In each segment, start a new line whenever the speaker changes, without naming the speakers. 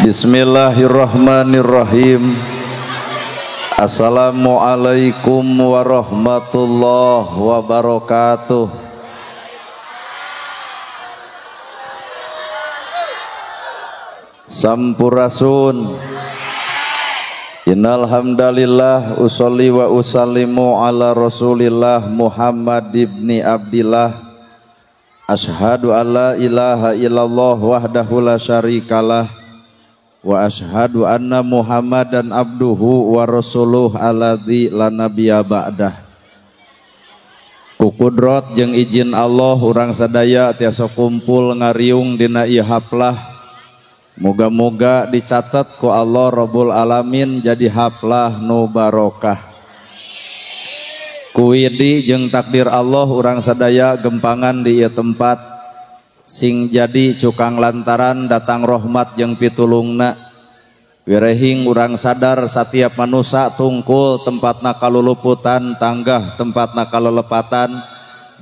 Bismillahirrahmanirrahim. Assalamualaikum warahmatullahi wabarakatuh. Sampurasun. Innal hamdalillah usolli wa usallimu ala Rasulillah Muhammad ibni Abdillah. Asyhadu alla ilaha illallah wahdahu la syarikalah wa asyhadu anna Muhammadan abduhu wa rasuluh alladzi la nabiyya ba'dah. Ku kudrot jeung izin Allah urang sadaya tiasa kumpul ngariung dina ieu haplah. Moga-moga dicatat ku Allah Rabbul Alamin jadi haplah nu barokah. Kuwidi jeung takdir Allah urang sadaya gempangan di ieu tempat sing jadi cukang lantaran datang rahmat jeung pitulungna. Wirehing urang sadar satiap manusa tungkul tempatna kaluluputan tanggah tempatna kalelepatan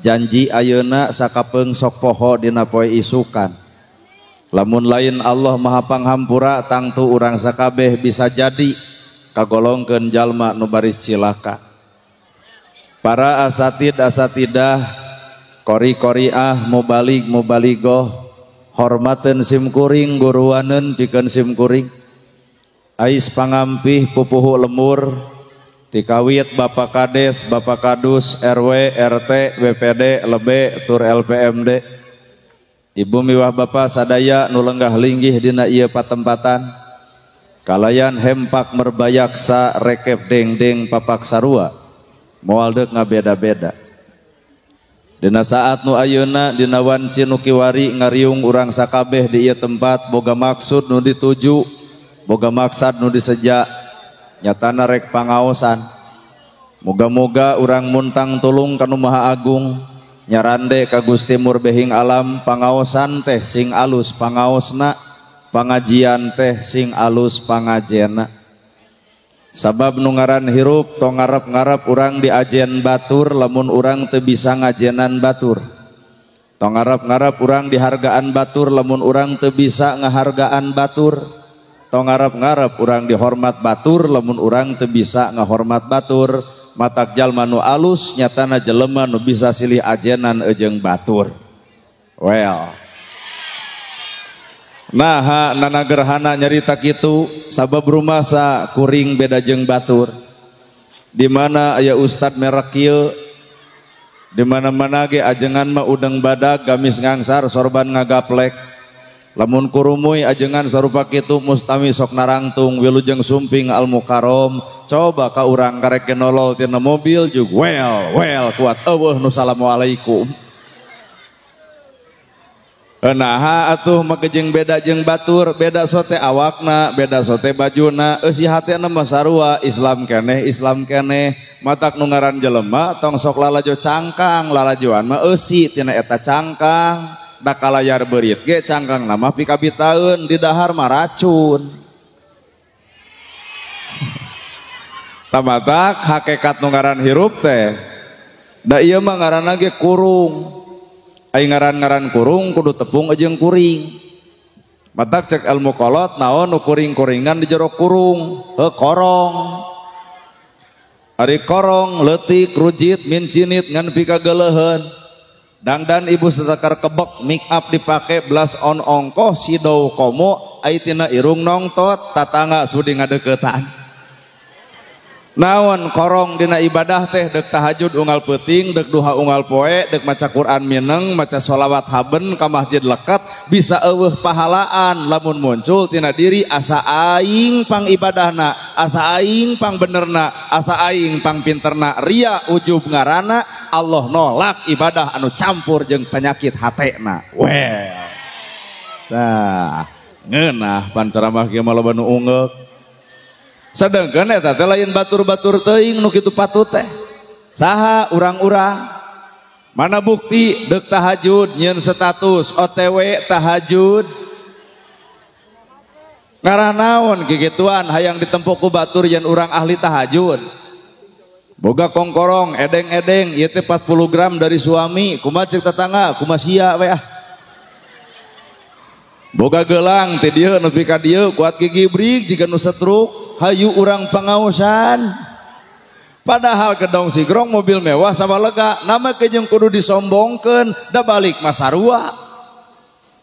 janji ayeuna sakapeung sok poho dina poe isukan. Lamun lain Allah Maha Panghampura tangtu urang sakabeh bisa jadi kagolongkeun jalma nu baris cilaka. Para asatid asatidah, kori-koriah, mubalig mubaligoh, hormateun simkuring guruaneun pikeun simkuring. Ais pangampih pupuhu lemur tikawit Bapak Kades, Bapak Kadus, RW, RT, BPD, Lebe, tur LPMD. Ibu miwah bapa sadaya nu lenggah linggih dina ieu patempatan kalayan hempak merbayaksa rekep dengdeng papak sarua moal deuk ngabeda-beda. Dina saat nu ayeuna dina wanci nu kiwari ngariung urang sakabeh di ieu tempat boga maksud nu dituju, boga maksad nu diseja, nyatana rek pangaosan. Moga-moga urang muntang tulung ka Nu Maha Agung nyarande ka Gusti Murbehing alam pangaosan teh sing alus pangaosna, pangajian teh sing alus pangajena. Sabab nu ngaran hirup tong ngarep-ngarep urang diajen batur lamun urang teu bisa ngajenan batur. Tong ngarep-ngarep urang dihargaan batur lamun urang teu bisa ngahargaan batur. Tong ngarep-ngarep urang dihormat batur lamun urang teu bisa ngahormat batur. Matak jalma nu alus nyatana jelema nu bisa silih ajenan jeung batur. Well. Nah, nana gerhana nyarita kitu sabab rumasa kuring beda jeung batur. Di mana aya ustad merek kieu, di mana-mana ge ajengan mah udeng badag gamis ngangsar sorban ngagaplek. Lamun kurumuy ajengan sarupa kitu mustami sok narangtung wilujeng sumping al mukarrom. Coba ka urang karek nolol tina mobil jug well kuat eueuh nu salamualaikum. Naha atuh make jeung beda jeung batur, beda sote awakna, beda sote bajuna, eusi hatena mah sarua, Islam keneh, matak nu ngaran jelema tong sok lalajo cangkang, lalajoan mah eusi tina eta cangkang, da kalayar beurit ge cangkangna mah pikabitaeun, di dahar mah racun. Tamatak hakekat nu ngaran hirup teh, da ieu mah ngaranna ge kurung. Ai ngaran-ngaran kurung kudu tepung jeung kuring. Matak cek ilmu kolot naon nu kuring-kuringan di jero kurung, heuh korong. Ari korong leutik rujit mincinit ngan pikageleuheun. Dangdan ibu satakar kebek make up dipake blush on ongkoh sidau komo ai tina irung nongtot tatangga sudi ngadeukeutan. Naon korong dina ibadah teh dek tahajud unggal peuting, dek duha unggal poe, dek maca Quran mineng, maca sholawat haben ka masjid leket bisa eueuh pahalaan lamun muncul tina diri asa aing pang ibadahna, asa aing pang benerna, asa aing pang pinterna, ria ujub ngarana Allah nolak ibadah anu campur jeung penyakit hatena. Well. Tah, ngeunah pan ceramah kieu mah loba nu ungeuk. Sedangkan eta teh lain batur-batur teuing nu kitu patut teh. Saha urang-urang? Mana bukti deuk tahajud nyieun status OTW tahajud. Ngarah naon kikituan hayang ditempok ku batur yen urang ahli tahajud. Boga kongkorong edeng-edeng ieu teh 40 gram dari suami, kumaha ceuk tetangga, kumaha sia we ah. Boga gelang ti dieu nepi ka dieu kuat gigi brik jiga nu setruk, hayu urang pangaosan. Padahal gedong sigrong mobil mewah sawah lega, nama ke jeung kudu disombongkeun, da balik mah sarua.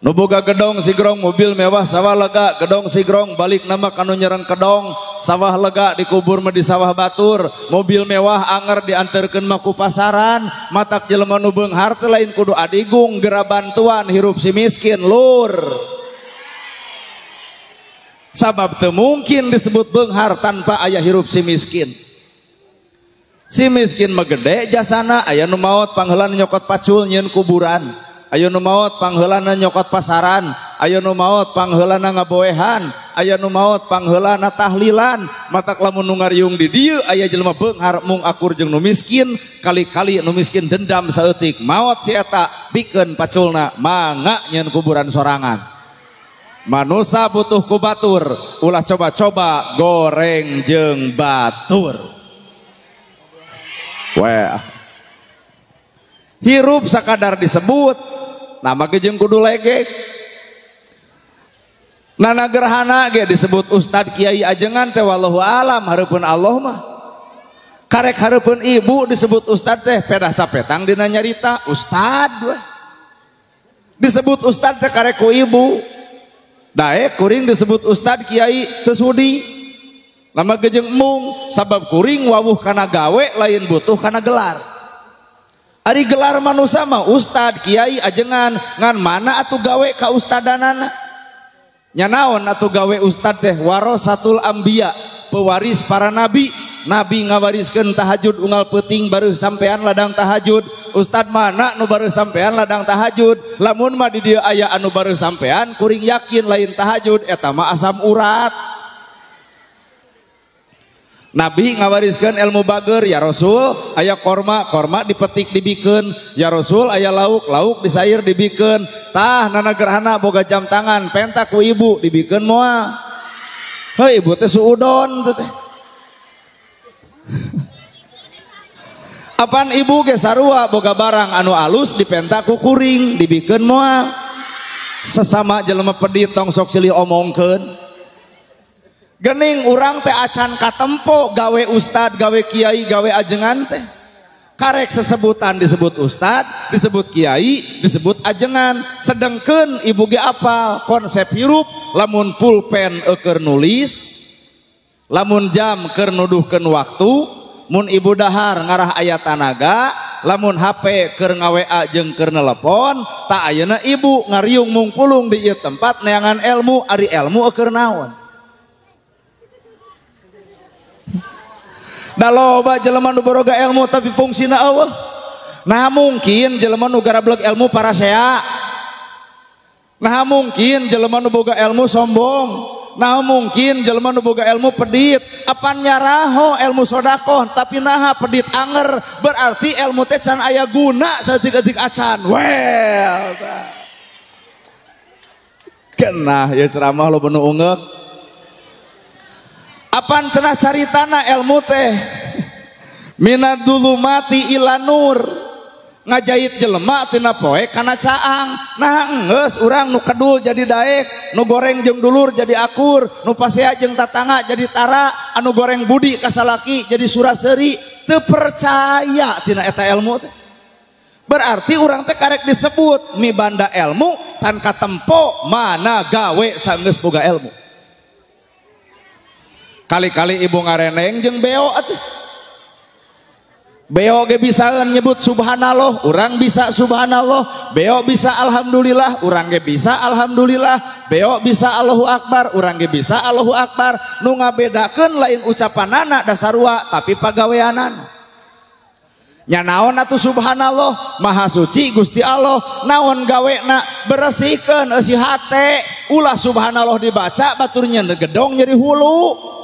Nu boga gedong sigrong mobil mewah sawah lega, gedong sigrong balik nama kanu nyereng kedong, sawah lega dikubur mah di sawah batur, mobil mewah anger dianterkeun mah ku pasaran, matak jelema nu beunghar teh lain kudu adigung gera bantuan hirup si miskin lur. Sabab teu mungkin disebut beunghar tanpa aya hirup si miskin. Si miskin mah gede jasana, aya nu maot pangheulana nyokot pacul nyieun kuburan. Aya nu maot pangheulana nyokot pasaran, aya nu maot pangheulana ngaboehan, aya nu maot pangheulana tahlilan. Matak lamun nu ngariung di dieu aya jelema beunghar mung akur jeung nu miskin, kali-kali nu miskin dendam saeutik maot si eta bikeun paculna mangga nyieun kuburan sorangan. Manusa butuh ku batur, ulah coba-coba goreng jeung batur. Weh. Hirup sakadar disebut nama ge jeung kudu legek. Nana gerhana ge disebut ustad kiai ajengan teh wallahu alam hareupeun Allah mah. Karek hareupeun ibu disebut ustad teh pedah capetang dina nyarita ustad weh. Disebut ustad teh karek ku ibu. Daek kuring disebut ustad kiai teu sudi. Nama ge jeung mung sabab kuring wawuh kana gawe lain butuh kana gelar. Ari gelar manusia mah ustad, kiai, ajengan, ngan mana atuh gawe ka ustadanana? Nya naon atuh gawe ustad teh warasatul anbiya, pewaris para nabi. Nabi ngawariskeun tahajud unggal peuting bareuh sampean ladang tahajud. Ustad mana nu bareuh sampean ladang tahajud? Lamun mah di dieu aya anu bareuh sampean kuring yakin lain tahajud eta mah asam urat. Nabi ngawariskeun ilmu bager, ya Rasul aya korma, korma dipetik dibikeun, ya Rasul aya lauk, lauk disair dibikeun. Tah nana gerhana boga jam tangan, penta ku ibu dibikeun moal. Heuh ibu teh suudon teh. Apan ibu ge sarua boga barang anu alus dipenta ku kuring dibikeun moal. Sesama jelema pedit tong sok silih omongkeun. Gening urang teh acan katempo gawe ustad, gawe kiai, gawe ajengan teh. Karek sesebutan disebut ustad, disebut kiai, disebut ajengan. Sedengkeun ibu ge apal konsep hirup lamun pulpen keur nulis, lamun jam keur nuduhkeun waktu, mun ibu dahar ngarah aya tanaga, lamun HP keur nga-WA jeung keur nelepon, tak ayeuna ibu ngariung mungpulung di ieu tempat neangan ilmu, ari ilmu keur naon? Da loba jelema nu boga ilmu tapi fungsina eueuh. Nah mungkin jelema nu garableg ilmu parasea. Nah mungkin jelema nu boga ilmu sombong. Nah mungkin jelema nu boga ilmu pedit. Apan nyaraho ilmu sodakoh tapi naha pedit anger, berarti ilmu teh can aya guna saeutik-eutik acan. Well. Kenah ya ceramah lo nu ungeuk. Apan cenah caritana ilmu teh minad dzulumati ila nur, ngajait jelema tina poe kana caang. Nah enggeus urang nu kedul jadi daek, nu goreng jeung dulur jadi akur, nu pasea jeung tatangga jadi tara, anu goreng budi ka salaki jadi suraseuri. Teu percaya tina eta ilmu teh. Berarti urang teh karek disebut mibanda ilmu can katempo mana gawe sanggeus boga ilmu. Kali-kali ibu ngareneng jeung beo atuh. Beo ge bisaeun nyebut subhanallah, urang bisa subhanallah. Beo bisa alhamdulillah, urang ge bisa alhamdulillah. Beo bisa Allahu akbar, urang ge bisa Allahu akbar. Nu ngabedakeun lain ucapanana da sarua tapi pagaweanana. Nya naon atuh subhanallah, maha suci Gusti Allah. Naon gawena beresihkeun eusi hate. Ulah subhanallah dibaca batur nyeun gedong nyeri hulu.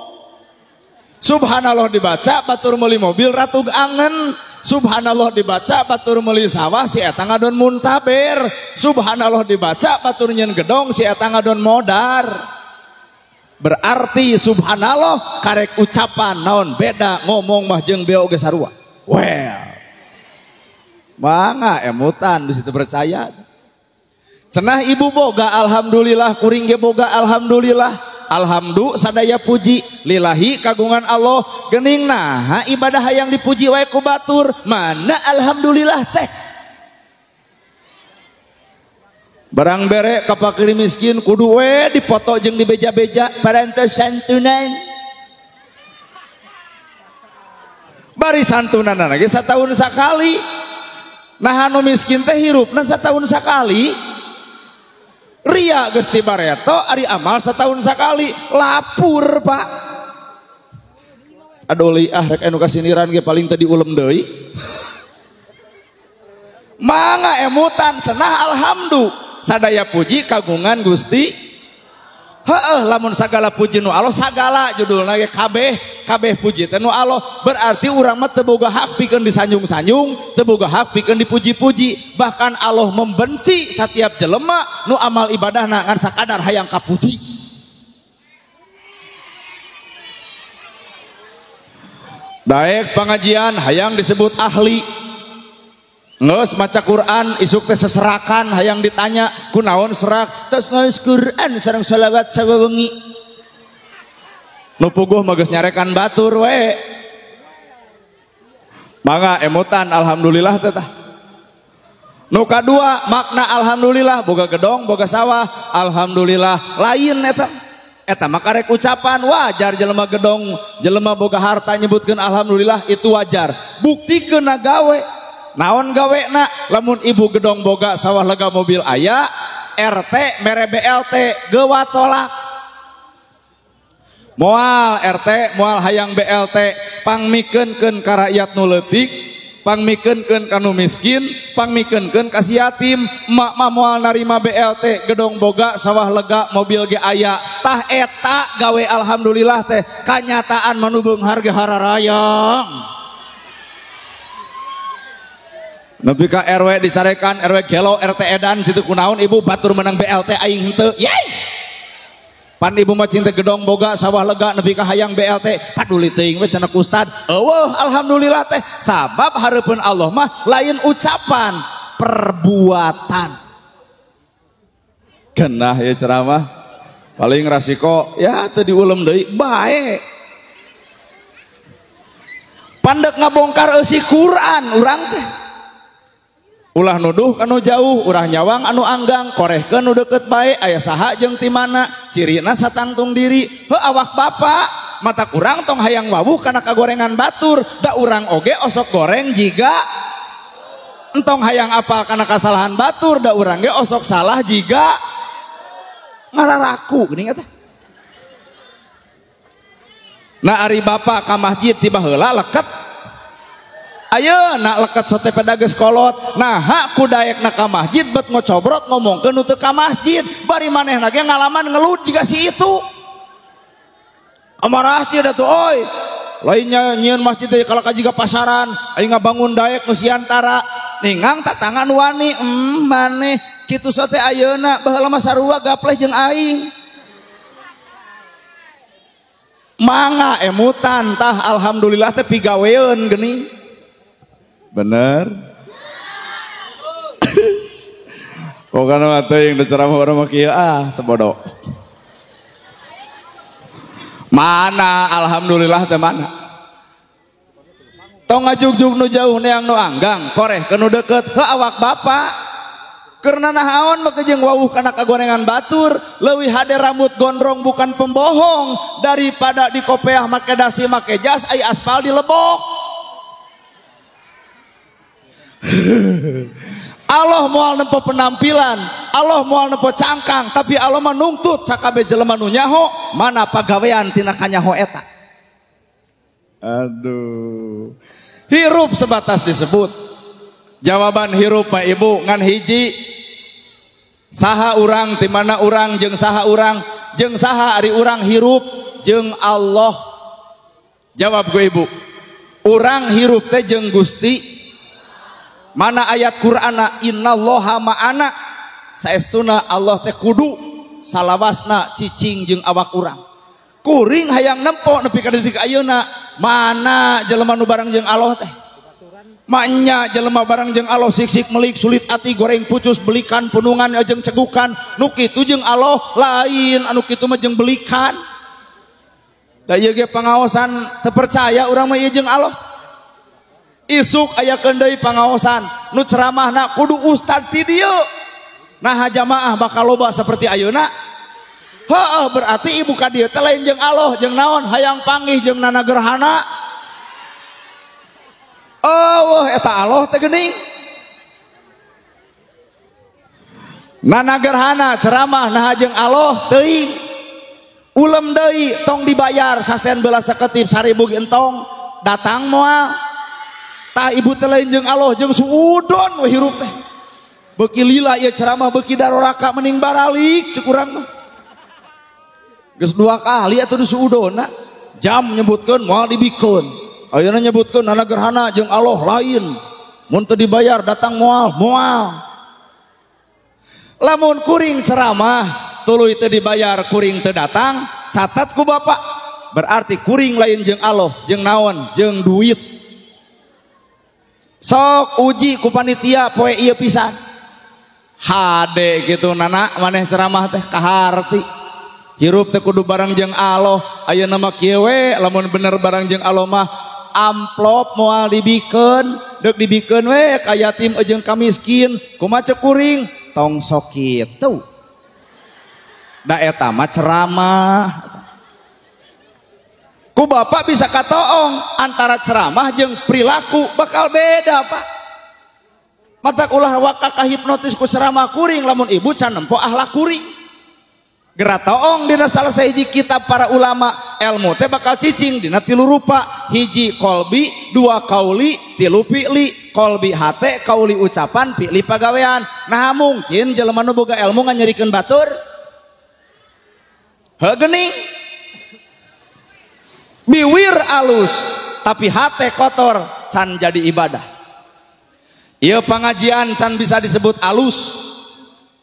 Subhanallah dibaca batur meuli mobil ratug angen. Subhanallah dibaca batur meuli sawah si eta ngadon muntaber. Subhanallah dibaca batur nyeun gedong si eta ngadon modar. Berarti subhanallah karek ucapan naon beda ngomong mah jeung beo ge sarua. Well. Mangga emutan di situ percaya. Cenah ibu boga alhamdulillah, kuring ge boga alhamdulillah. Alhamdulillah sadaya puji lillahi kagungan Allah. Geuning naha ibadah hayang dipuji wae ku batur, mana alhamdulillah teh. Barang bere ka fakir miskin kudu we dipoto jeung dibeja-beja parantos santunan. Bari santunan lagi satahun sakali. Nah anu miskin teh hirupna satahun sakali. Ria geus ti bareto ari amal setahun sakali lapur Pak. Aduh liah rek anu kasindiran ge paling teu diulem deui. Mangga emutan cenah alhamdulillah sadaya puji kagungan Gusti. Heeh lamun sagala puji nu Allah sagala judulna ge kabeh kabeh puji teh nu Allah, berarti urang mah teu boga hak pikeun disanjung-sanjung, teu boga hak pikeun dipuji-puji. Bahkan Allah membenci setiap jelema nu amal ibadahna ngan sakadar hayang kapuji. Daek pengajian hayang disebut ahli. Ngeus maca Quran isuk teh seserakan hayang ditanya kunaon serak, tos ngeus Quran sareng sholawat sawewengi. Nu puguh mah geus nyarekan batur we. Mangga emutan alhamdulillah teh tah. Nu kadua makna alhamdulillah boga gedong boga sawah alhamdulillah lain eta. Eta mah karek ucapan wajar jelema gedong jelema boga harta nyebutkeun alhamdulillah itu wajar. Buktikeun na gawe. Naon gawena lamun ibu gedong boga sawah lega mobil aya RT mere BLT gewa tolak. Moal RT moal hayang BLT pangmikeunkeun ka rakyat nu leutik, pangmikeunkeun ka nu miskin, pangmikeunkeun ka si yatim. Emak mah moal narima BLT gedong boga sawah lega mobil ge aya. Tah eta gawe alhamdulillah teh kanyataan manu beunghar ge hararayang. Nepi ka RW dicarekan, RW gelo, RT edan, situ kunaon ibu batur menang BLT aing henteu. Yey. Pan ibu mah cinta gedong boga sawah lega nepi ka hayang BLT, paduli teuing we cenah ustad. Eueuh alhamdulillah teh sabab hareupeun Allah mah lain ucapan, perbuatan. Genah ya ceramah. Paling rasiko ya teu diulem deui bae. Pandek ngabongkar eusi Quran urang teh. Ulah nuduh kanu jauh, urang nyawang anu anggang, korehkeun nu deukeut bae, aya saha jeung ti mana, cirina satangtung diri, heuh awak bapak, mata kurang tong hayang wawuh kana kagorengan batur, da urang oge osok goreng jiga entong hayang apal kana kasalahan batur, da urang ge osok salah jiga ngararaku geuning eta. Nah ari bapak ka masjid tiba heula leket. Ayeuna leket sote pedageus kolot. Nah hak ku daekna ka masjid bet ngocobrot ngomongkeun nu teu ka masjid. Bari manehna ge ngalaman ngelut jiga si itu. Amarah sih atuh oi. Lainnya nyieun masjid teh kalaka jiga pasaran, aing ngabangun daek nu siantara. Ningang tatangan wani, maneh kitu sote ayeuna baheula mah sarua gapleh jeung aing. Mangga emutan tah alhamdulillah teh pigaweun geuning. Bener? Pokoknya mah teuing da ceramah urang mah kieu ah sebodoh. Mana alhamdulillah teh mana? Tong ngajugjug nu jauh neang nu anggang, koreh ke nu deukeut heuh awak bapak. Karena nahaon mah jeung wawuh kana kagorengan batur, leuwih hade rambut gondrong bukan pembohong daripada dikopeah make dasi make jas ai aspal dilebok. Allah moal nempo penampilan, Allah moal nempo cangkang, tapi Allah mah nungtut sakabeh jelema nu nyaho mana pagawean tina kanyaho eta. Aduh. Hirup sebatas disebut. Jawaban hirup mah ibu ngan hiji. Saha urang ti mana urang jeung saha urang jeung saha ari urang hirup jeung Allah. Jawab gue ibu. Urang hirup teh jeung Gusti. Mana ayat Qur'ana innallaha ma'ana, saestuna Allah teh kudu salawasna cicing jeung awak urang. Kuring hayang nempo nepi ka detik ayeuna mana jelema nu bareng jeung Allah teh. Maknya jelema barang jeung Allah sik-sik melik sulit ati goreng pucus belikan punungan jeung cegukan nu kitu jeung Allah lain anu kitu mah jeung belikan. Da ieu ge pangaosan teu percaya urang mah ieu jeung Allah. Isuk aya deui pangaosan nu ceramahna kudu ustad ti dieu. Nah jamaah bakal loba seperti ayeuna. Heeh berarti ibu ka dieu teh lain jeung Allah jeung naon hayang panggih jeung nana gerhana. Oh, eta Allah teh geuning. Nana gerhana ceramah nah jeung Allah teuing. Ulem deui tong dibayar sasen beula saketip 1000 ge entong datang moal. Tah ibu teh lain jeung Allah jeung suudon we hirup teh. Beuki lila ieu ceramah beuki daroraka mending baralik ceuk urang mah. Geus dua kali atuh disuudonna. Jam nyebutkeun moal dibikeun. Ayeuna nyebutkeun nana gerhana jeung Allah lain. Mun teu dibayar datang moal, moal. Lamun kuring ceramah tuluy teu dibayar kuring teu datang, catat ku bapak. Berarti kuring lain jeung Allah, jeung naon, jeung duit. Sok uji ku panitia poe ieu pisan. Hade kitu nana maneh ceramah teh kaharti. Hirup teh kudu barang jeung Allah. Ayeuna mah kieu we lamun bener barang jeung Allah mah amplop moal dibikeun, deuk dibikeun we ka yatim jeung ka miskin, kumaha ceuk kuring tong sok kitu. Da eta mah ceramah. Ku bapak bisa katoong antara ceramah jeung perilaku bakal beda, Pak. Matak ulah waka kahipnotis ku ceramah kuring lamun ibu can nempo akhlak kuring. Geratoong dina salah sahiji kitab para ulama ilmu teh bakal cicing dina tilu rupa, hiji kolbi, dua kauli, tilu fi'li. Kolbi hate, kauli ucapan, fi'li pagawean. Nah mungkin jelema nu boga ilmu nganyerikeun batur. Heuh geuning. Biwir alus tapi hate kotor can jadi ibadah. Ieu pangajian can bisa disebut alus.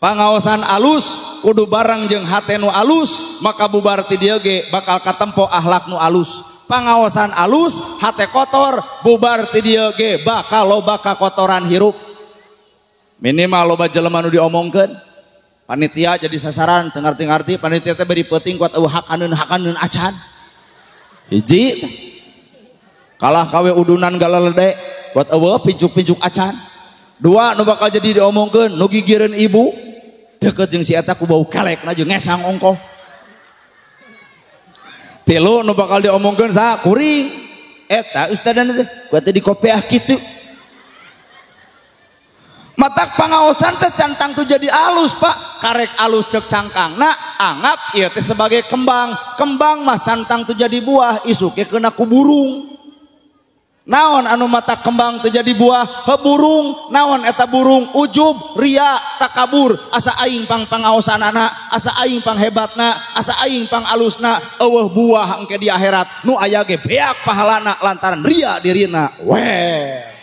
Pangaosan alus kudu barang jeung hate nu alus, maka bubar ti dieu ge bakal katempo akhlak nu alus. Pangaosan alus hate kotor bubar ti dieu ge bakal loba kakotoran hirup. Minimal loba jelema nu diomongkeun. Panitia jadi sasaran teu ngarti-ngarti panitia teh beri peuting kuat eueuh hakaneun-hakaneun acan. Hiji kalah kawe udunan galalede kuat eueuh pijuk-pijuk acan. Dua nu bakal jadi diomongkeun nu gigireun ibu deket jeung si eta ku bau kelekna jeung ngesang ongkoh. Tilu nu bakal diomongkeun saha kuring eta ustadana teh kuat teh dikopeah kitu. Matak pangaosan teh can tangtu jadi alus, Pak. Karek alus ceuk cangkangna anggap ieu teh sebagai kembang. Kembang mah can tangtu jadi buah isuke keuna ku burung. Naon anu mata kembang terjadi buah he burung, naon eta burung ujub, ria, takabur, asa aing pang pangaosanana, asa aing pang hebatna, asa aing pang alusna, eueuh buah engke di akhirat nu aya ge beak pahalana lantaran ria dirina. Weh.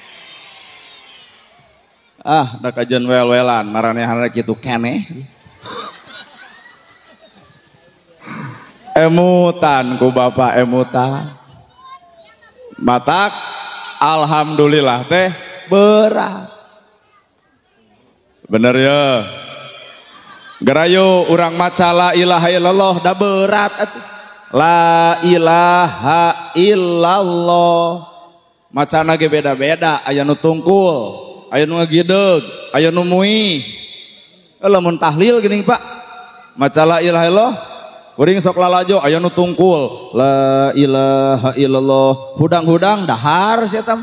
Ah, da kajeun wel-welan maranehanna kitu keneh. Emutan ku bapak emutan. Matak alhamdulillah teh berat. Bener ya. Gerayo urang maca la ilaha illallah da berat atuh. La ilaha illallah. Macana ge beda-beda, aya nu tungkul, aya nu ngagideg, aya nu muih. Lamun tahlil geuning Pak. Maca la ilaha illallah kuring sok lalajo aya nu tungkul la ilaha illallah hudang-hudang dahar sia tam.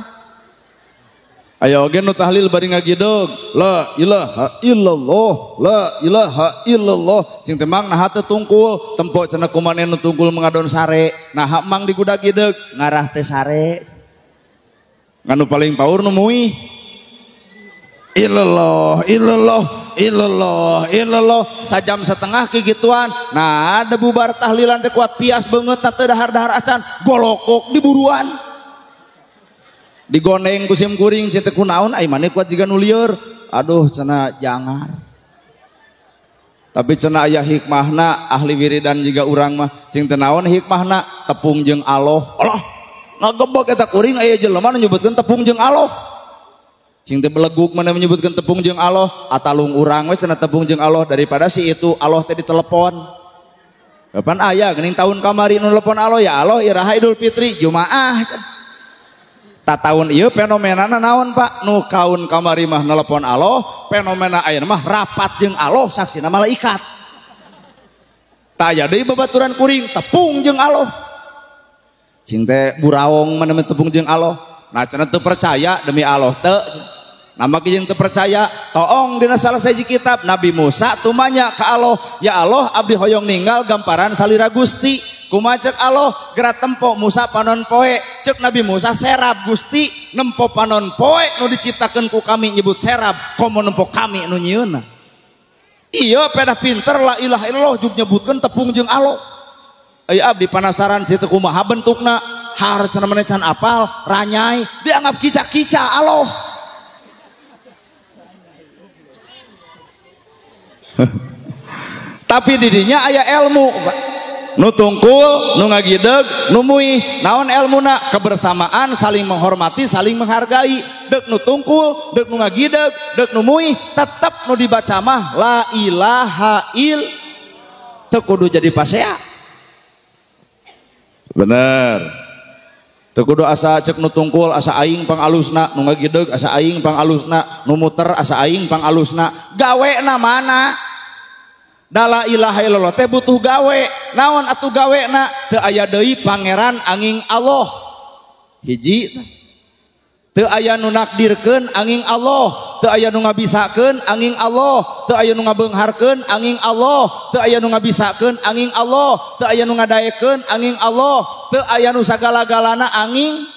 Aya oge nu tahlil bari ngagideg la ilaha illallah la ilaha illallah cing teh mang naha teu tungkul tempo cenah kumaha nu tungkul mengadon sare naha mang digudag-gideg ngarah teh sare. Nganu paling paur nu muih illallah illallah illallah illallah sajam setengah kegituan. Nah ada bubar tahlilan teh kuat pias beungeut teh dahar-dahar acan golokok diburuan digoneng ku sim kuring teh kunaon ai maneh kuat jiga nu lieur aduh cenah jangar. Tapi cenah aya hikmahna ahli wiridan jiga urang mah cing teh naon hikmahna tepung jeung Allah. Allah ngagebok eta kuring aya jelema nu nyebutkeun tepung jeung Allah. Cing teh beleguk mana menyebutkan tepung jeung Allah, atalung urang we cenah tepung jeung Allah daripada si itu Allah teh ditelepon. Kapan aya geuning tahun kamari nu telepon Allah ya Allah iraha Idul Fitri Jumaah. Ta tahun ieu fenomenana naon Pak? Nu kaun kamari mah nelepon Allah, fenomena ayeuna mah rapat jeung Allah saksina malaikat. Ta aya deui babaturan kuring tepung jeung Allah. Cing teh buraong mana tepung jeung Allah. Nah cenah teu percaya demi Allah teu. Nama jeung teu percaya toong dina salah sahiji kitab Nabi Musa tumanya ka Allah, ya Allah abdi hoyong ninggal gamparan salira Gusti. Kumaha ceuk Allah geura tempo Musa panon poe. Ceuk Nabi Musa serab Gusti nempo panon poe nu diciptakeun ku kami nyebut serab komo nempo kami nu nyieunna. Iya pedah pinter la ilaha illallah juk nyebutkeun tepung jeung Allah. Aya abdi panasaran situ kumaha bentukna har cenah maneh can apal ranyai dianggap kica-kica Allah. Tapi didinya aya ilmu Pak. Nu tungkul, nu ngagideg, nu muih. Naon elmuna? Kebersamaan, saling menghormati, saling menghargai. Dek nu tungkul, dek nu ngagideg, dek nu muih, tetep nu dibaca mah la ilaha il teu kudu jadi pasea. Bener. Teu kudu asa cek nu tungkul asa aing pangalusna, nu ngagideg asa aing pangalusna, nu muter asa aing pangalusna. Gawena mana? Da la ilaha illallah teh butuh gawe. Naon atuh gawena? Teu aya deui pangeran angin Allah. Hiji teu aya nu nakdirkeun angin Allah, teu aya nu ngabisakeun angin Allah, teu aya nu ngabeungharkeun angin Allah, teu aya nu ngabisakeun angin Allah, teu aya nu ngadaekeun angin Allah, teu aya nu sagala-galana angin.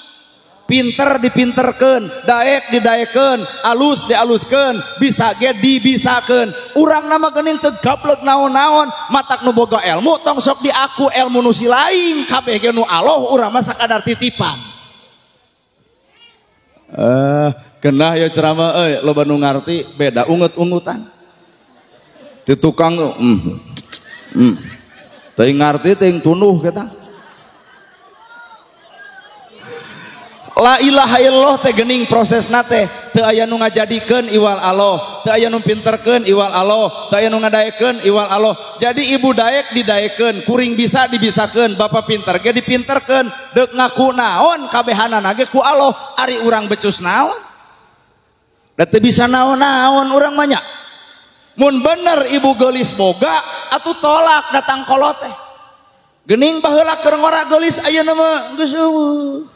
Pinter dipinterkeun, daek didaekeun, alus dialuskeun, bisa ge dibisakeun. Urang nama geuning teu gablek naon-naon, matak nu boga ilmu tong sok diaku ilmu nu si lain, kabeh ge nu Allah urang mah sakadar titipan. Genah ya ceramah euy, loba nu ngarti beda ungut-ungutan. Di tukang teuing ngarti teuing tunduh kita. La ilaha illallah teh geuning prosesna teh teu aya nu ngajadikeun iwal Allah, teu aya nu pinterkeun iwal Allah, teu aya nu ngadaekeun iwal Allah. Jadi ibu daek didaekeun, kuring bisa dibisakeun, bapak pinter ge dipinterkeun, deuk ngaku naon kabehanana ge ku Allah, ari urang becus naon? Da teu bisa naon-naon urang mah nya. Mun bener ibu geulis boga atuh tolak datang kolot teh. Geuning baheula keur ngora geulis ayeuna mah geus eueuh.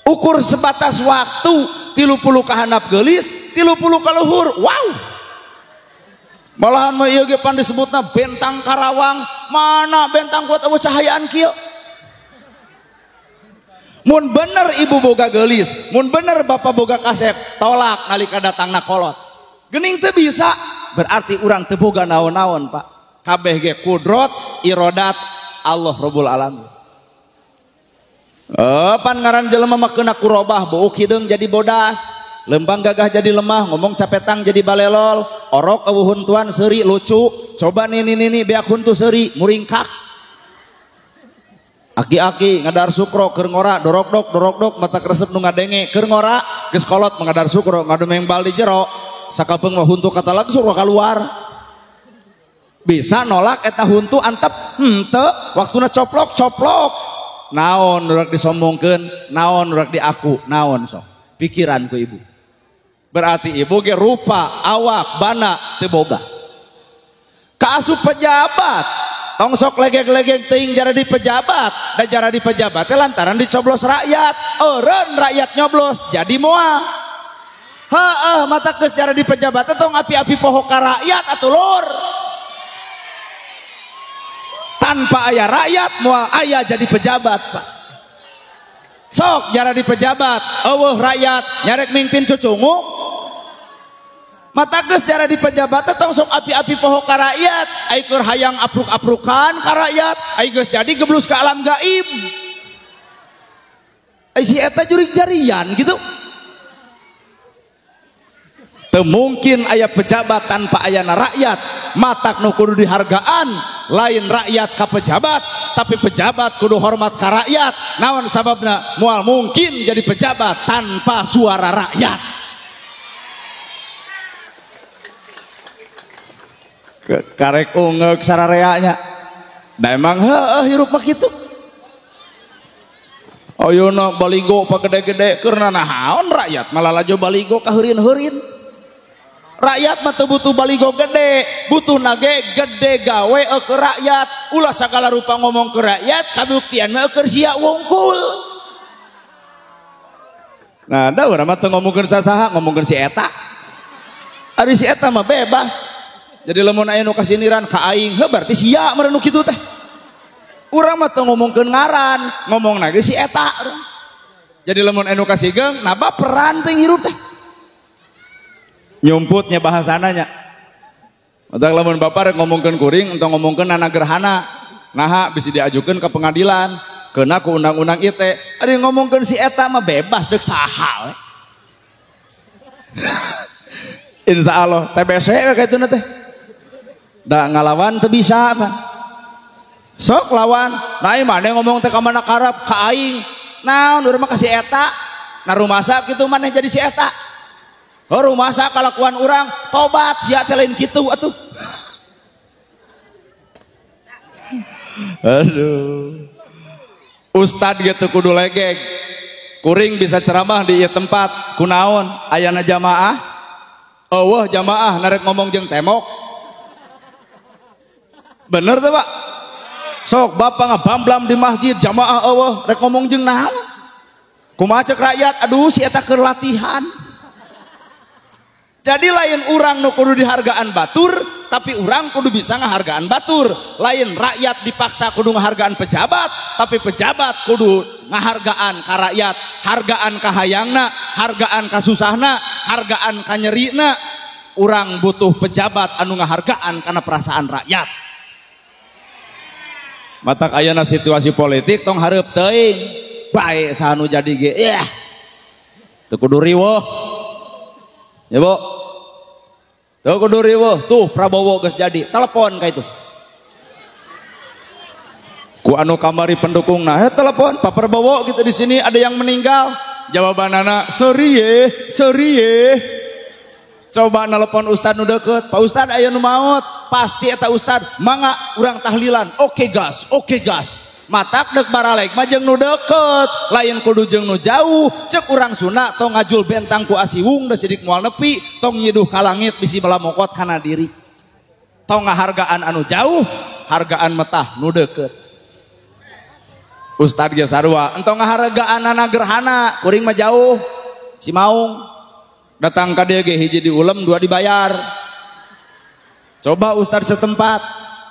Ukur sebatas waktu 30 kahanap geulis 30 kaluhur. Wow, malahan mah ieu ge pan disebutna bentang Karawang. Mana bentang kuat eueuh cahayaan kieu. Mun bener ibu boga geulis, mun bener bapak boga kasep, tolak nalika datangna kolot. Geuning teu bisa, berarti urang teu boga naon-naon Pak. Kabeh ge kudrot irodat Allah Rabbul Alamin. Pan ngaran jelema mah keuna kurobah, buuk hideung jadi bodas, lembang gagah jadi lemah, ngomong capetang jadi balelol, orok eueuh huntuan seuri lucu, coba nini nini beak huntu seuri muringkak. Aki-aki ngadar sukro keur ngora dorokdok dorokdok mata kresep nu ngadenge keur ngora geus kolot mengadar sukro ngadumeng bal di jero sakapeung mah huntu katalag sukro kaluar. Bisa nolak eta huntu antep henteu waktuna coplok coplok. Naon urang disombongkeun, naon urang diaku, naon sok pikiran ku ibu. Berarti ibu ge rupa, awak, bana teu boga. Kaasup pejabat, tong sok legeg-legeg teuing jara di pejabat, da jara di pejabat teh lantaran dicoblos rakyat, eureun rakyat nyoblos jadi moal. Heeh, mata geus jara di pejabat teh tong api-api poho ka rakyat atuh lur. Tanpa ayah rakyat moal ayah jadi pejabat Pak. Sok jara di pejabat eueuh rakyat nyarek mimpin cucungu. Mata geus jara di pejabat teh tong sok api-api poho ka rakyat, ai keur hayang apruk-aprukan ka rakyat, ai geus jadi geblus ka alam gaib. Ai si eta jurig jarian gitu. Teu mungkin aya pejabat tanpa ayana rakyat, matak nu kudu dihargaan Lain rakyat ka pejabat, tapi pejabat kudu hormat ka rakyat. Naon sababna? Moal mungkin jadi pejabat tanpa suara rakyat. Karek ungeuk sarareanya. Nah emang heueuh hirup mah kitu. Ayeuna baligo pagede-gede keur naon rakyat malah laju baligo ka heurin-heurin. Rakyat mah teu butuh baligo gede, butuh nage gede gawe ke rakyat. Ulah sagala rupa ngomong ke rakyat, kabuktian mah keur sia wungkul. Nah, da urang mah teu ngomongkeun sasaha, ngomongkeun si eta. Ari si eta mah bebas. Jadi lamun aya nu kasiniran ka aing, heuh berarti sia meureun nu kitu teh. Urang mah teu ngomongkeun ngaran, ngomongna ge si eta. Jadi lamun aya nu kasigeng, nah baperan teh hirup teh. Nyumputnya bahasananya. Matak lamun bapak rek ngomongkeun kuring entong ngomongkeun nana gerhana. Naha bisa diajukeun ke pengadilan, kena ku undang-undang ITE. Ari ngomongkeun si eta mah bebas deuk saha we. Insyaallah TBC we kaituna teh. Da ngalawan teu bisa apa. Sok lawan, nah maneh ngomong teh ka mana karep ka aing. Naon urang mah ka si eta. Nah rumasa kitu maneh jadi si eta. Oh rumasa kalakuan urang tobat sia teh lain kitu atuh. Aduh. Ustad gitu kudu legeg. Kuring bisa ceramah di ieu tempat kunaon ayana jamaah. Eueuh jamaah narek ngomong jeung temok. Bener teh Pak? Sok bapak ngabamblam di masjid jamaah eueuh rek ngomong jeung naon? Kumaha ceuk rakyat aduh si eta keur latihan. Jadi lain urang nu kudu dihargaan batur, tapi urang kudu bisa ngahargaan batur. Lain rakyat dipaksa kudu ngahargaan pejabat, tapi pejabat kudu ngahargaan ka rakyat, hargaan ka hayangna, hargaan ka susahna, hargaan ka nyerina. Urang butuh pejabat anu ngahargaan kana perasaan rakyat. Matak ayana situasi politik tong hareup teuing, bae saha nu jadi ge. Yah. Teu kudu riweuh. Ya Bu. Tuh kudu riweuh, tuh Prabowo geus jadi, telepon ka itu. Ku anu kamari pendukungna, he telepon Pak Prabowo gitu di sini ada yang meninggal. Jawabanana sorry ye, sorry ye. Coba nelpon ustad nu deukeut, Pak Ustad aya nu maot, pasti eta ustad, mangga urang tahlilan. Oke gas, oke gas. Matak dek baralek mah jeung nu deukeut, lain kudu jeung nu jauh. Cek urang Sunda tong ngajul bentang ku asiwung da sidik moal nepi, tong nyiduh ka langit bisi balamokot kana diri. Tong ngahargaan anu jauh, hargaan metah nu deukeut. Ustad ge sarua, entong ngahargaan ana gerhana, kuring mah jauh. Si Maung datang ka dieu ge hiji diulem, dua dibayar. Coba ustad setempat.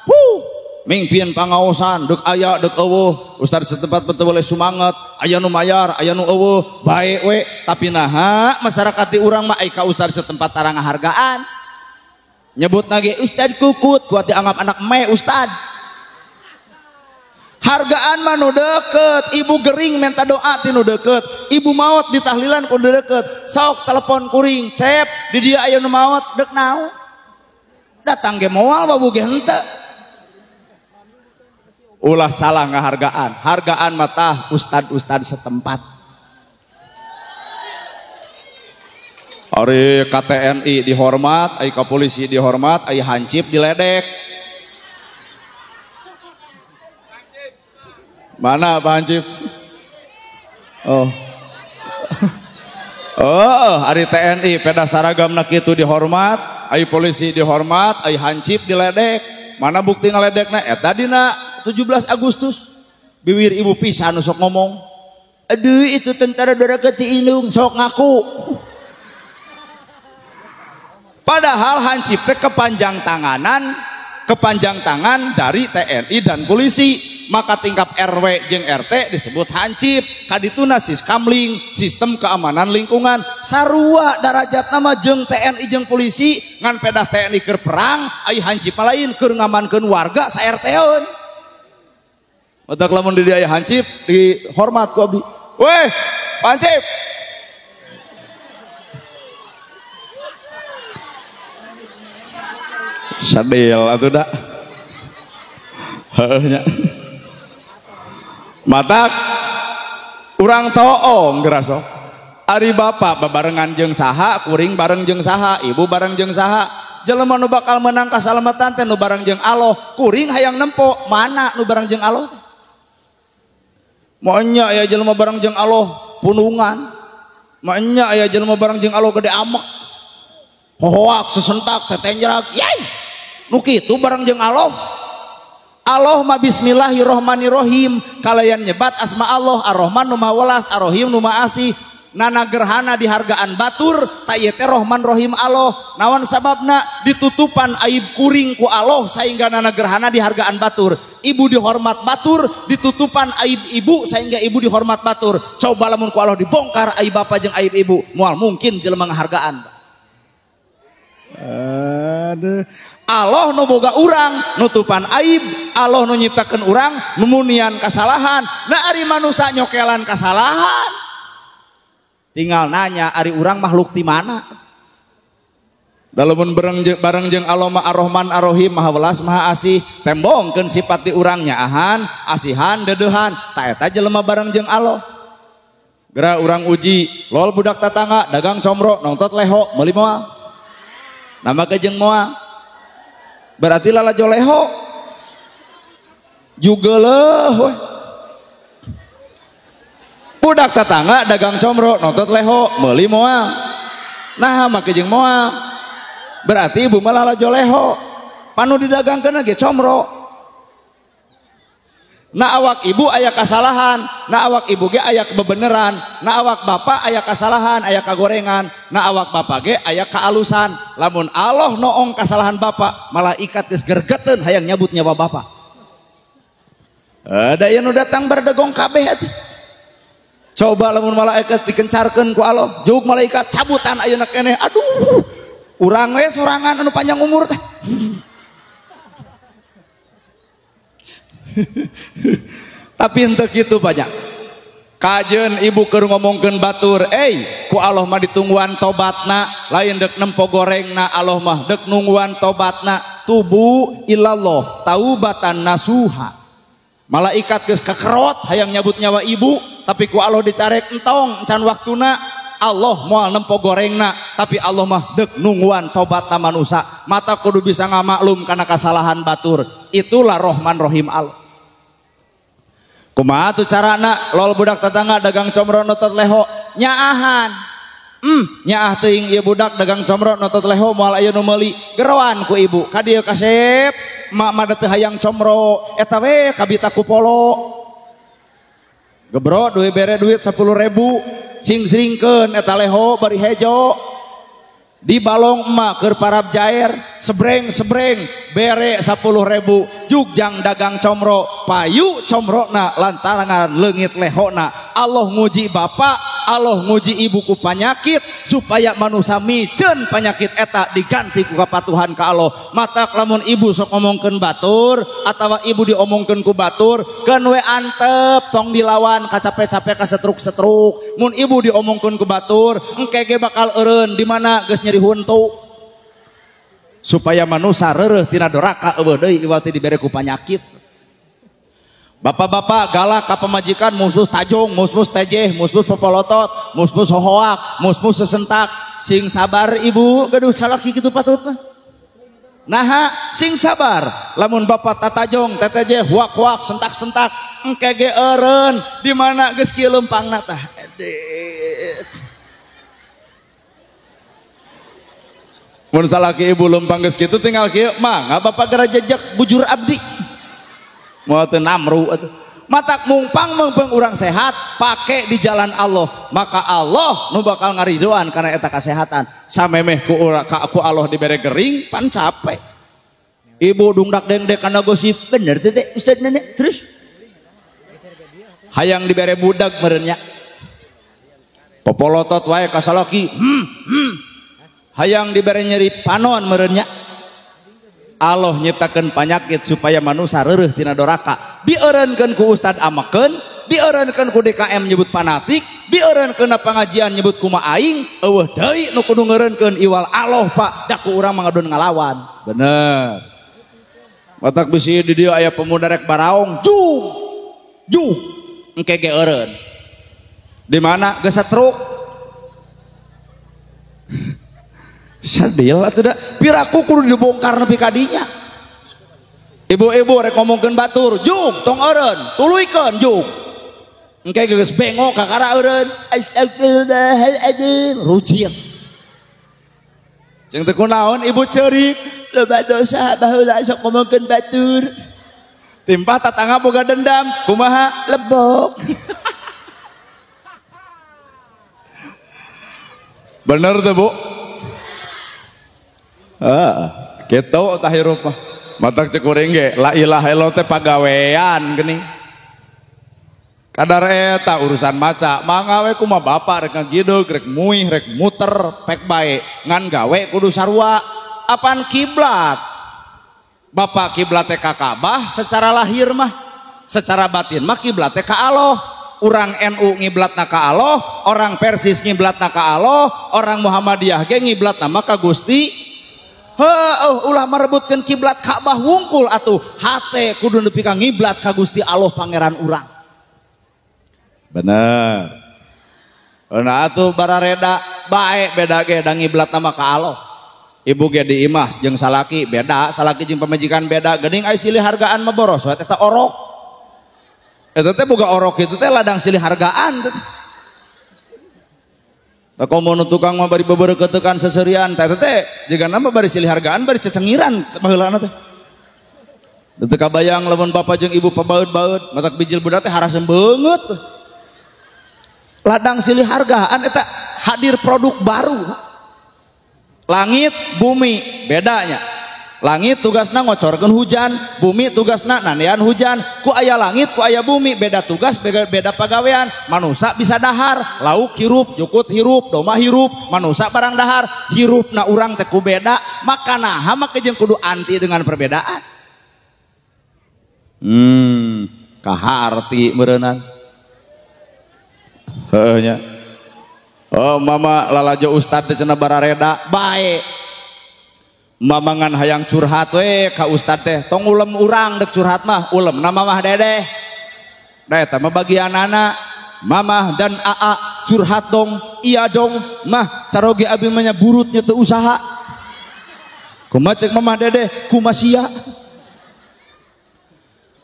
Huh. Mingpin pangaosan dek aya dek eueuh, ustad setempat teu boleh sumanget, aya nu mayar, aya nu eueuh, bae we, tapi naha masyarakat di urang mah ai ka ustad setempat tara ngahargaan. Nyebutna ge ustad kukut, kuat dianggap anak me ustad. Hargaan mah nu deukeut, ibu gering minta doa ti nu deukeut, ibu maot ditahlilan ku nu deukeut. Sok telepon kuring, cep, di dieu aya nu maot, deuk naon? Datang ge moal babu ge henteu. Ulah salah ngahargaan, hargaan matah ustad-ustad setempat. Ari KTNI dihormat, ai ka polisi dihormat, ai hansip diledek. Mana Pak Hansip? Oh. Oh, ari TNI peda saragamna kitu dihormat, ai polisi dihormat, ai hansip diledek. Mana bukti ngaledekna? Eta dina 17 Agustus biwir ibu pisan sok ngomong, aduh itu tentara doraka ti indung sok ngaku. Padahal hansip teh kepanjang tanganan, kepanjang tangan dari TNI dan polisi. Maka tingkap RW jeung RT disebut hansip. Kadituna siskamling, sistem keamanan lingkungan. Sarua darajat nama jeung TNI jeung polisi, ngan pedah TNI keur perang, ai hansip lain keur ngamankeun warga sa RT-eun. Matak lamun di dieu aya hansip dihormat ku abdi. Weh, hansip. Sadil atuh da. Heuh nya. Matak urang toong geura sok. Ari bapak babarengan jeung saha, kuring bareng jeung saha, ibu bareng jeung saha. Jelema nu bakal menang kasalamatan teh nu bareng jeung Allah. Kuring hayang nempo, mana nu bareng jeung Allah teh? Monya aya jelema bareng jeung Allah punungan. Monya aya jelema bareng jeung Allah gede amek. Hohoak sesentak tetenjrak. Yai. Nu kitu bareng jeung Allah. Allah ma bismillahirrahmanirrahim. Kalayan nyebat asma Allah, Ar-Rahman nu Maha Welas, Ar-Rahim nu Maha Asih. Nana gerhana dihargaan batur, ta ieu teh Rahman Rahim Allah. Naon sababna ditutupan aib kuring ku Allah sehingga nana gerhana dihargaan batur. Ibu dihormat batur, ditutupan aib ibu sehingga ibu dihormat batur. Coba lamun ku Allah dibongkar aib bapak jeung aib ibu, moal mungkin jelema ngahargaan. Aduh. Allah nu boga urang nutupan aib, Allah nu nyiptakeun urang numunian kasalahan. Nah ari manusa nyokelan kasalahan. Tinggal nanya ari urang makhluk ti mana? Lamun bareng jeung Allah mah Ar-Rahman Ar-Rahim, Maha Welas Maha Asih, tembongkeun sifat di urang nyaahan, asihan, dedeuhan, ta eta jelema bareng jeung Allah. Geura urang uji, lol budak tatangga dagang comro, nongtot leho, meuli moal. Nama ge jeung moal. Berarti lalajo leho. Jugeuleuh we. Budak tetangga dagang comro, nontot leho, meuli moal. Nah, make jeung moal. Berarti ibu mah lalajo leho. Panu didagangkeun ge comro. Nah awak ibu aya kasalahan, nah awak ibu ge aya kebeneran, nah awak bapak aya kasalahan, aya kagorengan, nah awak bapak ge aya kaalusan. Lamun Allah noong kasalahan bapak, malaikat geus gergeteun hayang nyabut nyawa bapak. Ada yang nu datang berdegong kabeh atuh. Coba lamun malaikat dikencarkeun ku Allah, jug malaikat cabutan ayeuna keneh. Aduh, urang we sorangan anu panjang umur teh. Tapi henteu kitu banyak. Kajeun ibu keur ngomongkeun batur, ku Allah mah ditungguan tobatna, lain deuk nempo gorengna, Allah mah deuk nungguan tobatna. Tubu ilallah taubatan nasuha. Malaikat geus kekerot hayang nyabut nyawa ibu, tapi ku Allah dicarek entong can waktuna. Allah moal nempo gorengna, tapi Allah mah deuk nungguan tobatna manusa. Mata kudu bisa ngamaklum kana kasalahan batur. Itulah Rahman Rahim Allah. Kumaha tuh carana lol budak tetangga dagang comro notot leho nyaahan. Nyaah teuing ieu budak dagang comro notot leho moal aya nu meuli. Geroan ku ibu ka dieu kasep, mak mah teu hayang comro, eta we kabita ku polo. Gebro duit bere duit 10.000, sing-singkeun eta leho bari hejo. Di balong emak keur parab jair, sebreng-sebreng bere 10.000, jugjang dagang comro, payu comrona lantaran leungit lehona. Allah nguji bapak, Allah nguji ibu ku panyakit supaya manusia miceun panyakit eta diganti ku kapatuhan ka Allah. Matak lamun ibu sok ngomongkeun batur atawa ibu diomongkeun ku batur, keun we antep tong dilawan kacape-cape kasetruk-setruk. Mun ibu diomongkeun ku batur, engke ge bakal eureun di mana geus nyeri huntu. Supaya manusia reureuh tina doraka eueuh deui iwal ti dibere ku panyakit. Bapak-bapak galak ka pamajikan, musmus tajong, musmus tejeh, musmus popolotot, musmus hohoak, musmus sesentak. Sing sabar ibu, gaduh salaki kitu patut mah. Naha sing sabar. Lamun bapak tatajong, tetejeh, huak-huak, sentak-sentak, engke ge eureun di mana geus kieu leumpangna tah. Mun salaki ibu leumpang geus kitu tinggal kieu, mangga bapak geura jejek bujur abdi. Moal teu namru atuh. Matak mungpang mungpang urang sehat pake di jalan Allah, maka Allah nu bakal ngaridoan karena eta kasehatan. Samemeh ku urang ka ku Allah dibere gering pan capek. Ibu dungdak dengdek kana gosip, bener teh teh Ustaz nenek terus hayang dibere budak meureun nya. Popolotot wae ka salaki. Hayang dibere nyeri panon meureun nya. Allah nyiptakeun panyakit supaya manusia reureuh tina doraka. Dieureunkeun ku ustad amakeun, dieureunkeun ku DKM nyebut fanatik, dieureunkeun na pengajian nyebut kumaha aing, eueuh deui nu kudu ngeureunkeun iwal Allah Pak, da ku urang mah ngadon ngalawan. Bener. Matak bisi di dieu aya pemuda rek baraong, jug. Jug. Engke ge eureun. Di mana geus truk. Sadil atuh da piraku kudu dibongkar nepi ka dinya. Ibu-ibu rek ngomongkeun batur, jug tong eureun, tuluykeun jug. Engke geus bengok kakara eureun, astagfirullahaladzim, rujit. Jeung teu kunaon ibu ceurik, loba dosa baheula sok ngomongkeun batur. Timpah tatangga boga dendam, kumaha lebok. Bener tuh Bu? Kitu tah hirup mah. Matak cek kuring ge, la ilaha illallah teh pagawean geuning. Kadar eta urusan maca, mangga we kumaha bapak rek ngagideg, rek muih, rek muter, pek bae, ngan gawe kudu sarua. Apan kiblat? Bapak kiblat teh ka Ka'bah secara lahir mah, secara batin mah kiblat teh ka Allah. Urang NU ngiblatna ka Allah, orang Persis ngiblatna ka Allah, orang Muhammadiyah ge ngiblatna mah ka Gusti. Heuh, ulah merebutkeun kiblat Ka'bah wungkul atuh, hate kudu nepi ka ngiblat ka Gusti Allah pangeran urang. Bener. Nah atuh barareda bae beda ge da ngiblatna mah ka Allah. Ibu ge di imah jeung salaki beda, salaki jeung pamajikan beda, geuning ai silih hargaan mah boros we eta orok. Eta teh boga orok kitu teh ladang silih hargaan teh. Tah komo nu tukang mah bari bebereukeuteukan seserian teh teh jigana mah bari silih hargaan bari cecengiran baheulana teh. Teu kabayang lamun bapa jeung ibu pabaeud-baeud matak bijil budak teh harasem beungeut. Ladang silih hargaan eta hadir produk baru. Langit bumi bedanya. Langit tugasna ngocorkeun hujan, bumi tugasna nandean hujan. Ku aya langit, ku aya bumi, beda tugas, beda pagawean. Manusa bisa dahar, lauk hirup, jukut hirup, domba hirup, manusa barang dahar, hirupna urang teh ku beda, maka naha make jeung kudu anti dengan perbedaan. Kaharti meureunnan. Heuh nya. Oh mama lalajo ustad teh cenah barareda, bae. Mama ngan hayang curhat we ka ustad teh, tong ulem urang dek curhat mah, ulemna mamah dedeh. Da eta mah bagianana mamah dan aa curhat dong, iya dong, mah caroge abi mah nya burutnya teu usaha. Kumaha cek mamah dedeh, kumaha sia.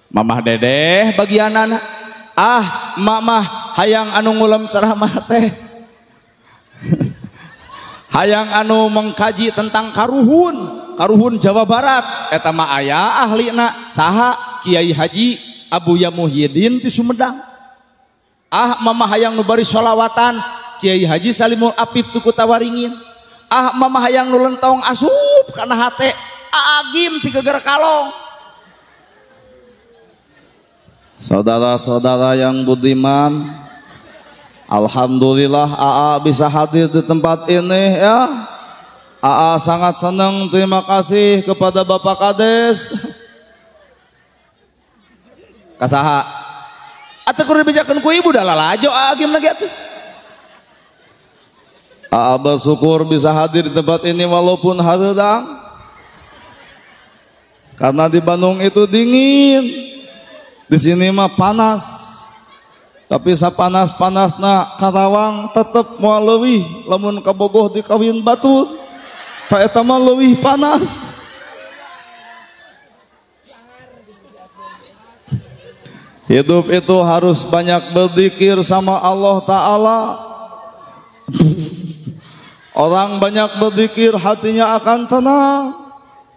Mamah dedeh bagianana. Ah mamah hayang anu ngulem ceramah teh. Hayang anu mengkaji tentang karuhun, karuhun Jawa Barat, eta mah aya ahlina saha Kiai Haji Abuya Muhyiddin ti Sumedang. Ah mama hayang nu bari sholawatan Kiai Haji Salimul Apip tu Kutawaringin. Ah mama hayang nu lentong asup kana hate Agim ti Geger Kalong. Saudara-saudara yang budiman, alhamdulillah AA bisa hadir di tempat ini ya. AA sangat senang, terima kasih kepada Bapak Kades. Kasaha? Atuh kudu dibejakeun ku ibu dah lalajo AA gimana ge atuh. AA bersyukur bisa hadir di tempat ini walaupun hareudang. Karena di Bandung itu dingin. Di sini mah panas. Tapi sapanas-panasna Karawang tetep moal leuwih lamun kabogoh dikawin batur. Ta eta mah leuwih panas. Hidup itu harus banyak berzikir sama Allah Ta'ala. Orang banyak berzikir hatinya akan tenang.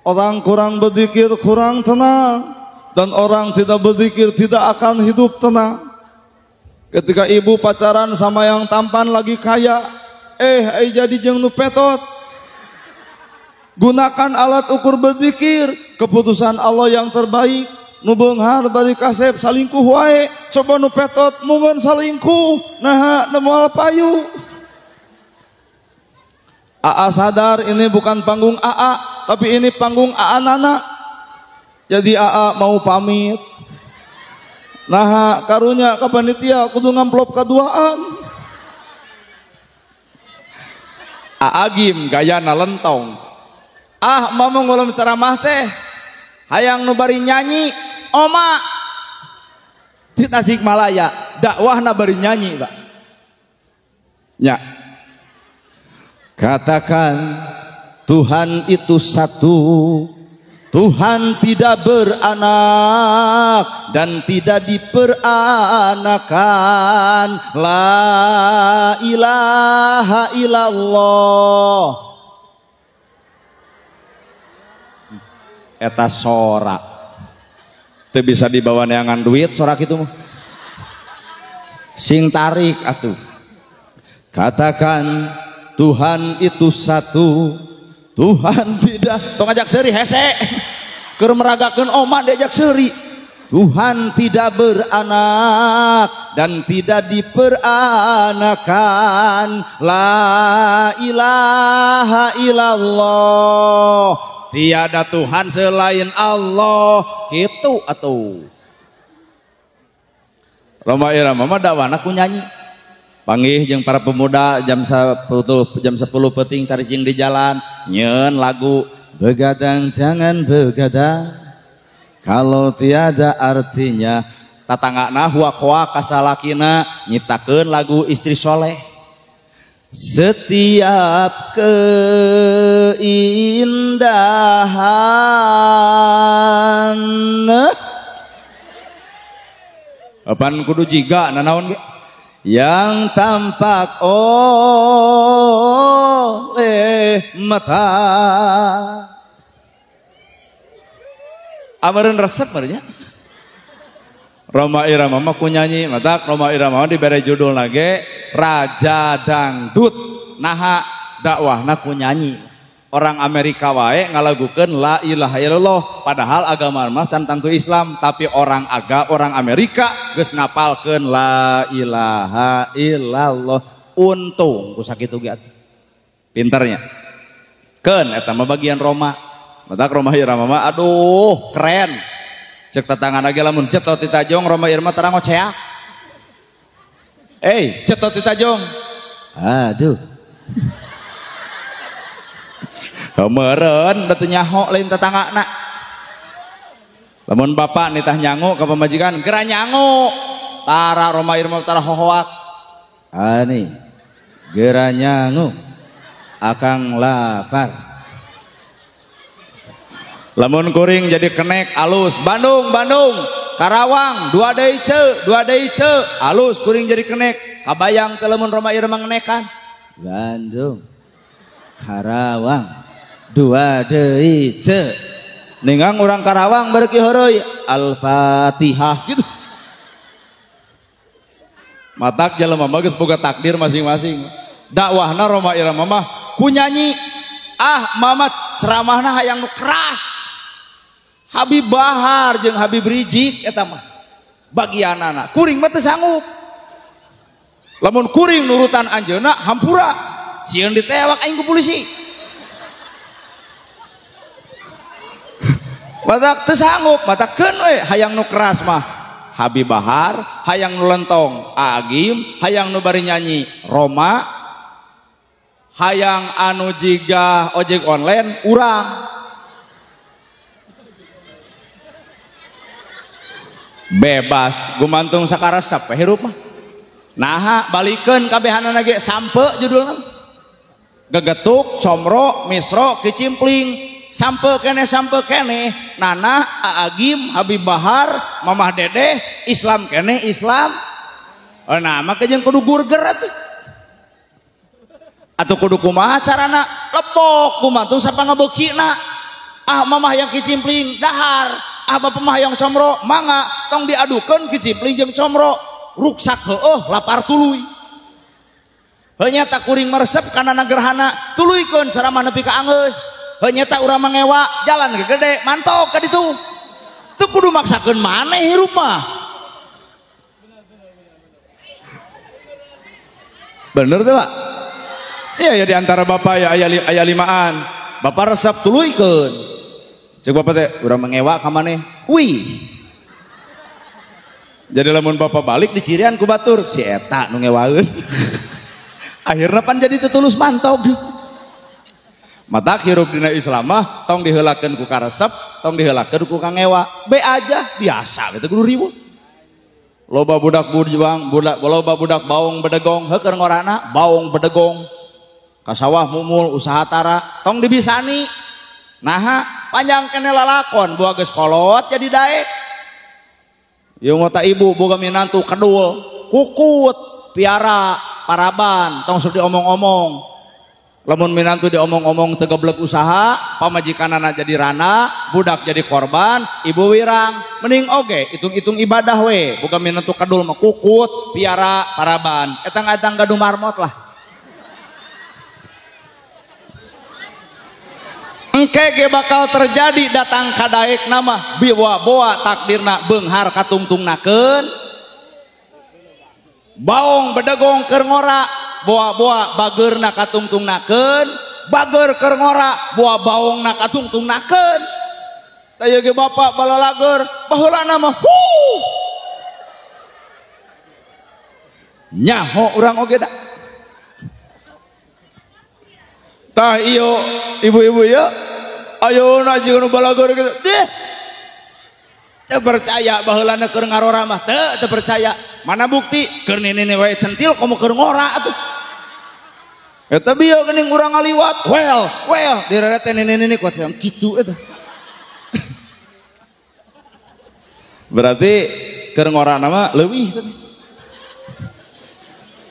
Orang kurang berzikir kurang tenang. Dan orang tidak berzikir tidak akan hidup tenang. Ketika ibu pacaran sama yang tampan lagi kaya, jadi jeung nu petot. Gunakan alat ukur berzikir, keputusan Allah yang terbaik. Nu beunghar bari kasep salingkuh wae, coba nu petot mungun salingkuh, naha nu moal payu. AA sadar ini bukan panggung AA, tapi ini panggung AA Nana. Jadi AA mau pamit. Nah karunya ke panitia kudu ngamplop kaduaan. Agim gayana lentong. Ah mama ngulem ceramah teh. Hayang nu bari nyanyi oma di Tasikmalaya dakwahna bari nyanyi Pak. Nya. Katakan Tuhan itu satu, Tuhan tidak beranak dan tidak diperanakan. La ilaha illallah. Eta sorak. Teu bisa dibawa neangan duit sorak itu mah. Sing tarik atuh. Katakan Tuhan itu satu, Tuhan tidak, tong ajak seuri hese. Keur meragakeun oma diajak seuri. Tuhan tidak beranak dan tidak diperanakan. La ilaha illallah. Tiada Tuhan selain Allah. Gitu atuh. Roma Irama mah dawana ku nyanyi. Panggih jeung para pemuda jam 10 peuting caricing di jalan nyeun lagu begadang jangan begadang kalau tiada artinya. Tatanggana huakoa kasalakina nyiptakeun lagu istri soleh. Setiap keindahan apaan kudu jiga nanaon ge yang tampak oleh mata. Ameureun resep meureun nya. Roma Irama mah ku nyanyi, matak Roma Irama dibere judulna ge Raja Dangdut. Naha dakwahna ku nyanyi. Orang Amerika wae ngalagukeun la ilaha illallah, padahal agama mah can tangtu Islam, tapi orang Amerika geus ngapalkeun la ilaha illallah. Untung ku sakitu ge atuh. Pinternya. Keun eta mah bagian Roma. Matak Roma Irama mah aduh keren. Cek tatangan ge lamun cetot ti tajong Roma Irama tarang ngoceak. Cetot ti tajong. Aduh. Kemeren batu nyaho lain tetanggana. Lamun bapak nitah nyangu ke pemajikan, gera nyangu. Tara Roma Irama tara hohoak. Ani gera nyangu akang lapar. Lamun kuring jadi kenek alus Bandung Bandung Karawang 2 deui ce 2 deui ce alus kuring jadi kenek. Kabayang teh lamun Roma Irama ngenekan Bandung Karawang 2 deui ce ningang urang Karawang berki heureuy Al-Fatihah gitu. Matak jelema mah geus boga takdir masing-masing. Dakwahna Roma Irama mah ku nyanyi. Ah mama ceramahna hayang nu keras. Habib Bahar jeung Habib Rizik eta mah bagianana. Kuring mah teu sanggup. Lamun kuring nurutan anjeunna hampura sieun ditewak aing ku polisi. Matak teu sanggup, matak keun we hayang nu keras mah Habib Bahar, hayang nu lentong Agim, hayang nu bari nyanyi Roma, hayang anu jiga ojek online urang. Bebas gumantung sakaresep we hirup mah. Naha balikeun kabehanana ge sampe judulna. Gegetuk, comro, misro, kicimpling. Sampe kene Nana, Agim, Habib Bahar, Mamah Dedeh, Islam kene Islam. Nah mah jeung kudu gurger atuh. Atuh kudu kumaha carana? Lepok kumantu sapangabeukina. Ah mamah yang kicimpling dahar, ah bapak mah yang comro mangga tong diadukeun kicimpling jeung comro. Ruksak heueuh lapar tuluy. Heuh nya tak kuring meresep kana nagerhana, tuluykeun ceramah nepi ka anggeus. Nyata urang mangewa jalan ke gede mantok ka ditu. Teu kudu maksakeun maneh hirup mah. Bener teu Pak? Iya ya di antara bapak ya aya limaan. Bapak resep tuluykeun. Cek bapak teh urang mangewa ka maneh. Wih. Jadi lamun bapak balik dicirian ku batur si eta nu ngewaeun. Akhirna pan jadi tetulus mantok. Matak hirup dina Islam mah tong diheulakeun ku karesep, tong diheulakeun ku kangewa. Be aja biasa we teh kudu riweuh. Loba budak bujuang, budak loba budak baong bedegong, heuh keur ngorana baong bedegong. Ka sawah mumul usaha tara, tong dibisani. Naha panjang kene lalakon buah geus kolot jadi daek. Ieu mah ta ibu boga minantu kedul, kukut, piara, paraban, tong sok diomong-omong. Lamun minantu diomong-omong teu geblek usaha, pamajikanana jadi rana, budak jadi korban, ibu wirang. Mending oge hitung-hitung ibadah we, boga minantu kedul mah kukut, piara, paraban. Etang-etang gaduh marmot lah. Engke ge bakal terjadi datang kadaek nama biwa-boa takdirna beunghar katungtungnakeun. Baong bedegong keur ngora, boa-boa bageurna katungtungnakeun, bager keur ngora, boa baongna katungtungnakeun. Tah ieu ge bapak balalager, baheulana mah huh. Nyaho urang oge da. Tah ieu ibu-ibu ieu ayeuna jeung nu balager kitu. Deh. Teu percaya baheulana keur ngarora mah teu percaya. Mana bukti keur nini wae centil komo keur ngora atuh. Eta bieu geuning urang ngaliwat, well direret teh nini-nini kuat yang kitu eta. Berarti keur ngorana mah leuwih teh.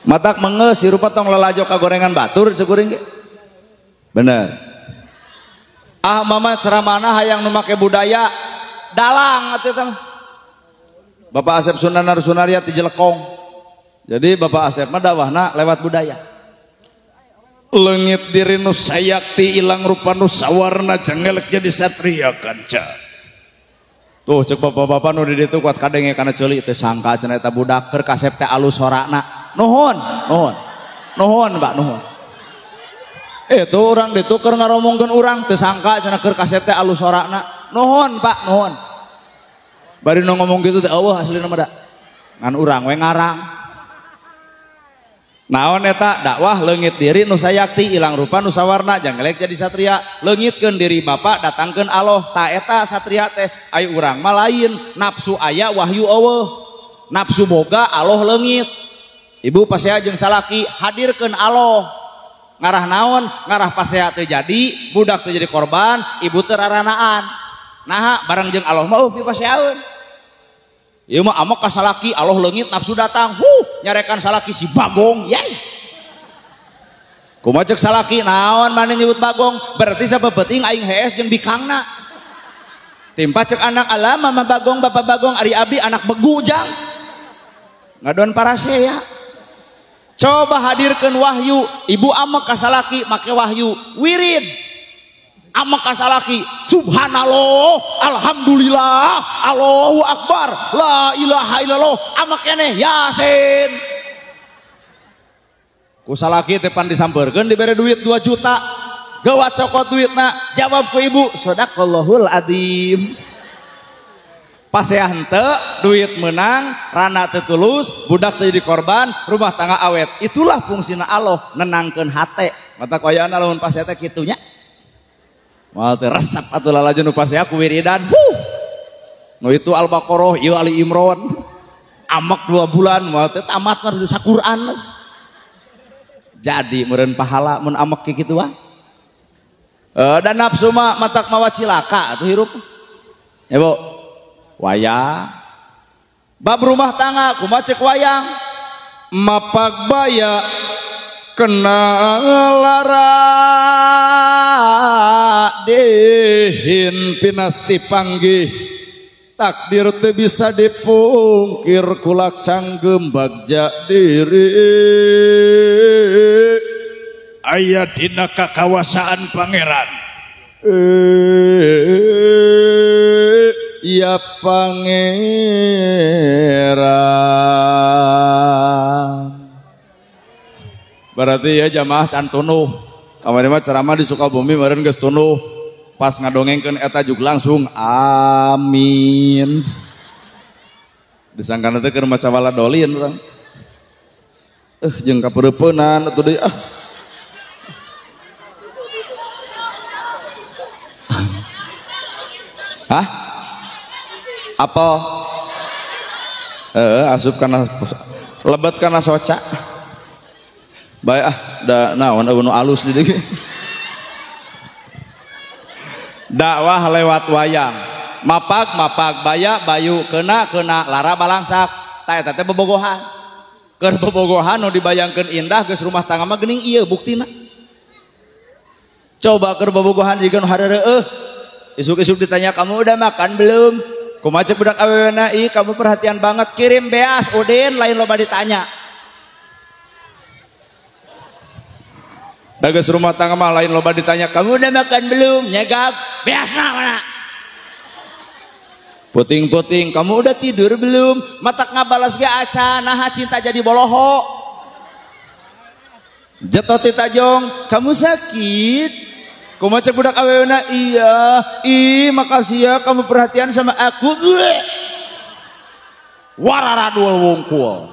Matak mengeus hirup tong lalajo ka gorengan batur sekuring ge. Bener. Ah mama ceramana hayang nu make budaya dalang atuh eta mah. Bapak Asep Sunanar Sunaria ti Jelekong. Jadi Bapak Asep mah dakwahna lewat budaya.
Leungit diri nu sayakti ilang rupa nu sawarna cengelek jadi satria kanca.
Tuh cek bapak-bapak nu di ditu kuat kadenge kana ceuli teu sangka cenah eta budak keur kasep teh alus sorana. Nuhun, nuhun. Nuhun, Pak, nuhun. Tuh urang ditu keur ngaromongkeun urang teu sangka cenah keur kasep teh alus sorana. Nuhun, Pak, nuhun. Bari nu ngomong gitu teh eueuh aslina mah da. Ngan urang we ngarang. Naon eta dakwah leungit diri nu sayakti ilang rupa nu sawarna janggelek jadi satria. Leungitkeun diri bapak datangkeun Allah. Ta eta satria teh ai urang mah lain, nafsu aya wahyu eueuh. Nafsu boga Allah leungit. Ibu pasea jeung salaki hadirkeun Allah. Ngarah naon? Ngarah pasea teu jadi, budak teu jadi korban, ibu teu raranaan. Naha bareng jeung Allah mah eueuh pipaseaeun. Ieu mah amok ka salaki, Allah leungit nafsu datang. Huh, nyarekan salaki si bagong, yai. Kumaha ceuk salaki naon maneh nyebut bagong? Berarti sapeupeting aing hees jeung bikangna. Timpa ceuk anak alah mama bagong, bapak bagong, ari abdi anak begu jang. Ngadon parasea. Coba hadirkeun wahyu, ibu amek ka salaki make wahyu, wirid. Amek ka salaki, subhanallah, alhamdulillah, Allahu akbar, la ilaha illallah, amek keneh yasin. Ku salaki teh pan disampeurkeun dibere duit 2 juta. Gawat cokot duitna, jawab ku ibu, sadaqallahul adzim. Pasea henteu, duit menang, rana teu tulus, budak teu jadi korban, rumah tangga awet. Itulah fungsina Allah, nenangkeun hate. Mata koyana lamun pasea teh kitu nya. Moal teu resep atuh lalajo nu pasea ku wiridan. Huh. Nu itu Al-Baqarah, ieu Ali Imran. Amek 2 bulan moal teu tamat mah saquran. Jadi meureun pahala mun amek kitu wah. Dan nafsu mah matak mawa cilaka atuh hirup. Ya Bu. Wayang. Bab rumah tangga kumaha ceuk wayang?
Mapak baya kena lara dihin pinasti panggih takdir teu bisa dipungkir kulak canggem bagja diri aya dina kakawasaan pangeran
ya pangeran. Berarti ya jamaah can tunuh. Kamari mah ceramah di Sukabumi meureun geus tunuh. Pas ngadongengkeun eta juk langsung amin. Disangkana teh keur maca waladolin urang. Jeung kapeureupeunnan atuh deui ah. Hah? Apel. Asup kana lebet kana soca. Bae ah, da naon eueuh nu alus di dieu. Dakwah lewat wayang. Mapak mapak baya bayu kena kena lara balangsak. Ta eta teh bobogohan. Keur bobogohan nu dibayangkeun indah geus rumah tangga mah geuning ieu buktina. Coba keur bobogohan jiga nu hareureureuh. Isuk-isuk ditanya kamu udah makan belum? Kumaha cek budak awewena, ih kamu perhatian banget, kirim beas Udin lain loba ditanya. Da geus rumah tangga mah lain loba ditanya, kamu udah makan belum? Nyegap, beasna mana? Puting-puting, kamu udah tidur belum? Matak ngabalas ge acan, naha cinta jadi boloho. Jetot ti tajong, kamu sakit? Kumaha cek budak awewena, iya, ih makasih ya kamu perhatian sama aku. Wararadul wungkul.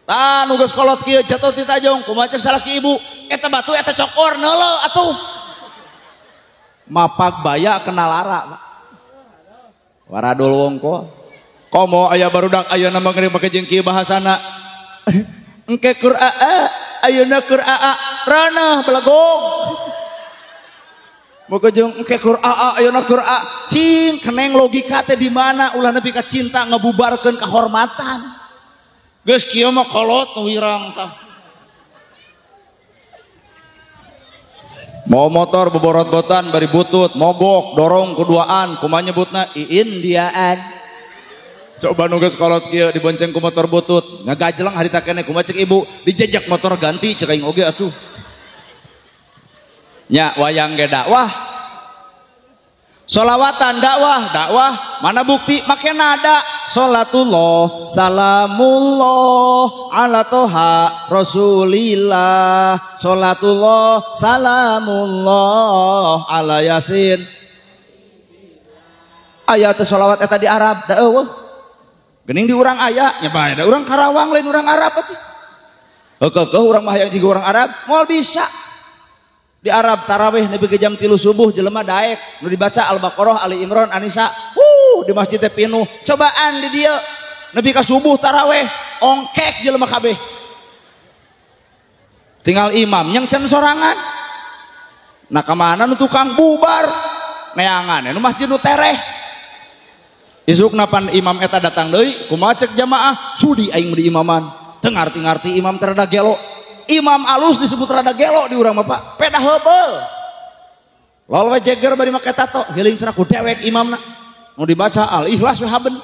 Tah nu geus kolot kieu jatuh ti tajong, kumaha cek salaki ibu, eta batu eta cokor neuleuh atuh. Mapak baya kena lara. Waradul wungkul. Komo aya barudak ayeuna mah geuning make jeung kieu bahasana. Engke keur aa, ayeuna keur aa, ranah belegog. Moga jeung engke keur aa ayeuna keur a, cing keneng logika teh di mana ulah nepi ka cinta ngebubarkeun kehormatan. Geus kieu mah kolot nu wirang tah. Mau motor boborot-botan bari butut, mogok, dorong keduaan, kumaha nyebutna iindiaan. Coba nu geus kolot kieu dibonceng ku motor butut, ngagajleng harita keneh kumaha cek ibu, dijejak motor ganti cek aing oge atuh. Nya wayang ge dakwah. Solawatan dakwah, dakwah mana bukti make nada salatullah salamullah ala toha rasulillah salatullah salamullah ala yasin. Aya teh solawat eta di Arab da eueuh. Geuning di urang aya nya bae da urang Karawang lain urang Arab atuh. Heukeukeuh urang mah hayang jiga urang Arab moal bisa. Di Arab tarawih nepi ke jam 3 subuh jelema daek nu dibaca Al-Baqarah, Ali Imran, Anisa, di masjid teh pinuh. Cobaan di dieu nepi ka subuh tarawih ongkek jelema kabeh. Tinggal imam yang can sorangan. Nah ka mana nu tukang bubar neangan nu masjid nu tereh. Isukna pan imam eta datang deui kumaha cek jamaah sudi aing di imaman. Teu ngarti-ngarti imam teh rada gelo. Imam alus disebut rada gelo di urang mah Pak. Peda heubeul. Lol we jeger bari make tato, healing cenah ku dewek imamna. Nu dibaca Al Ikhlas we haben.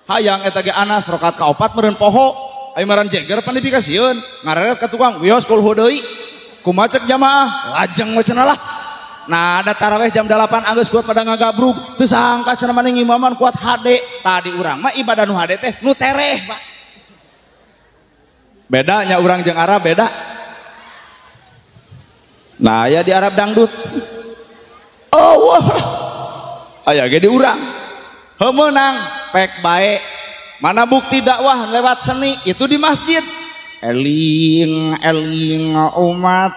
Hayang eta ge Anas rakaat kaopat meureun poho. Aya maran jeger pan dipikasieun, ngareret ka tukang wios kulhu deui. Kumaha cek jamaah? Lajeng we cenah lah. Nah, ada taraweh jam 8 anggeus kuat pada ngagabrug. Teu sangka cenah maneh ngimaman kuat hade. Tadi urang mah ibadah nu hade teh nu tereh, Pak. Bedanya urang jeung Arab beda. Nah, aya di Arab dangdut. Oh, wah. Aya ge di urang. Heuh meunang pek bae. Mana bukti dakwah lewat seni itu di masjid. Eling eling umat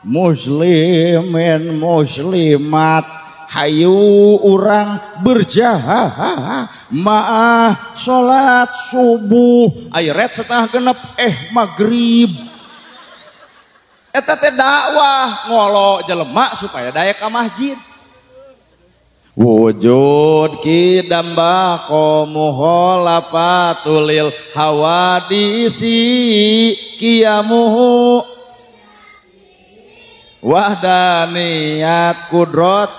muslimin muslimat hayu urang berjamaah salat subuh ayret setengah genep maghrib eta teh dakwah ngolo jelema supaya daek ka masjid. Wujud kidam baqo mukhalafatulil hawadisi kiamuhu wahdaniyat kudrot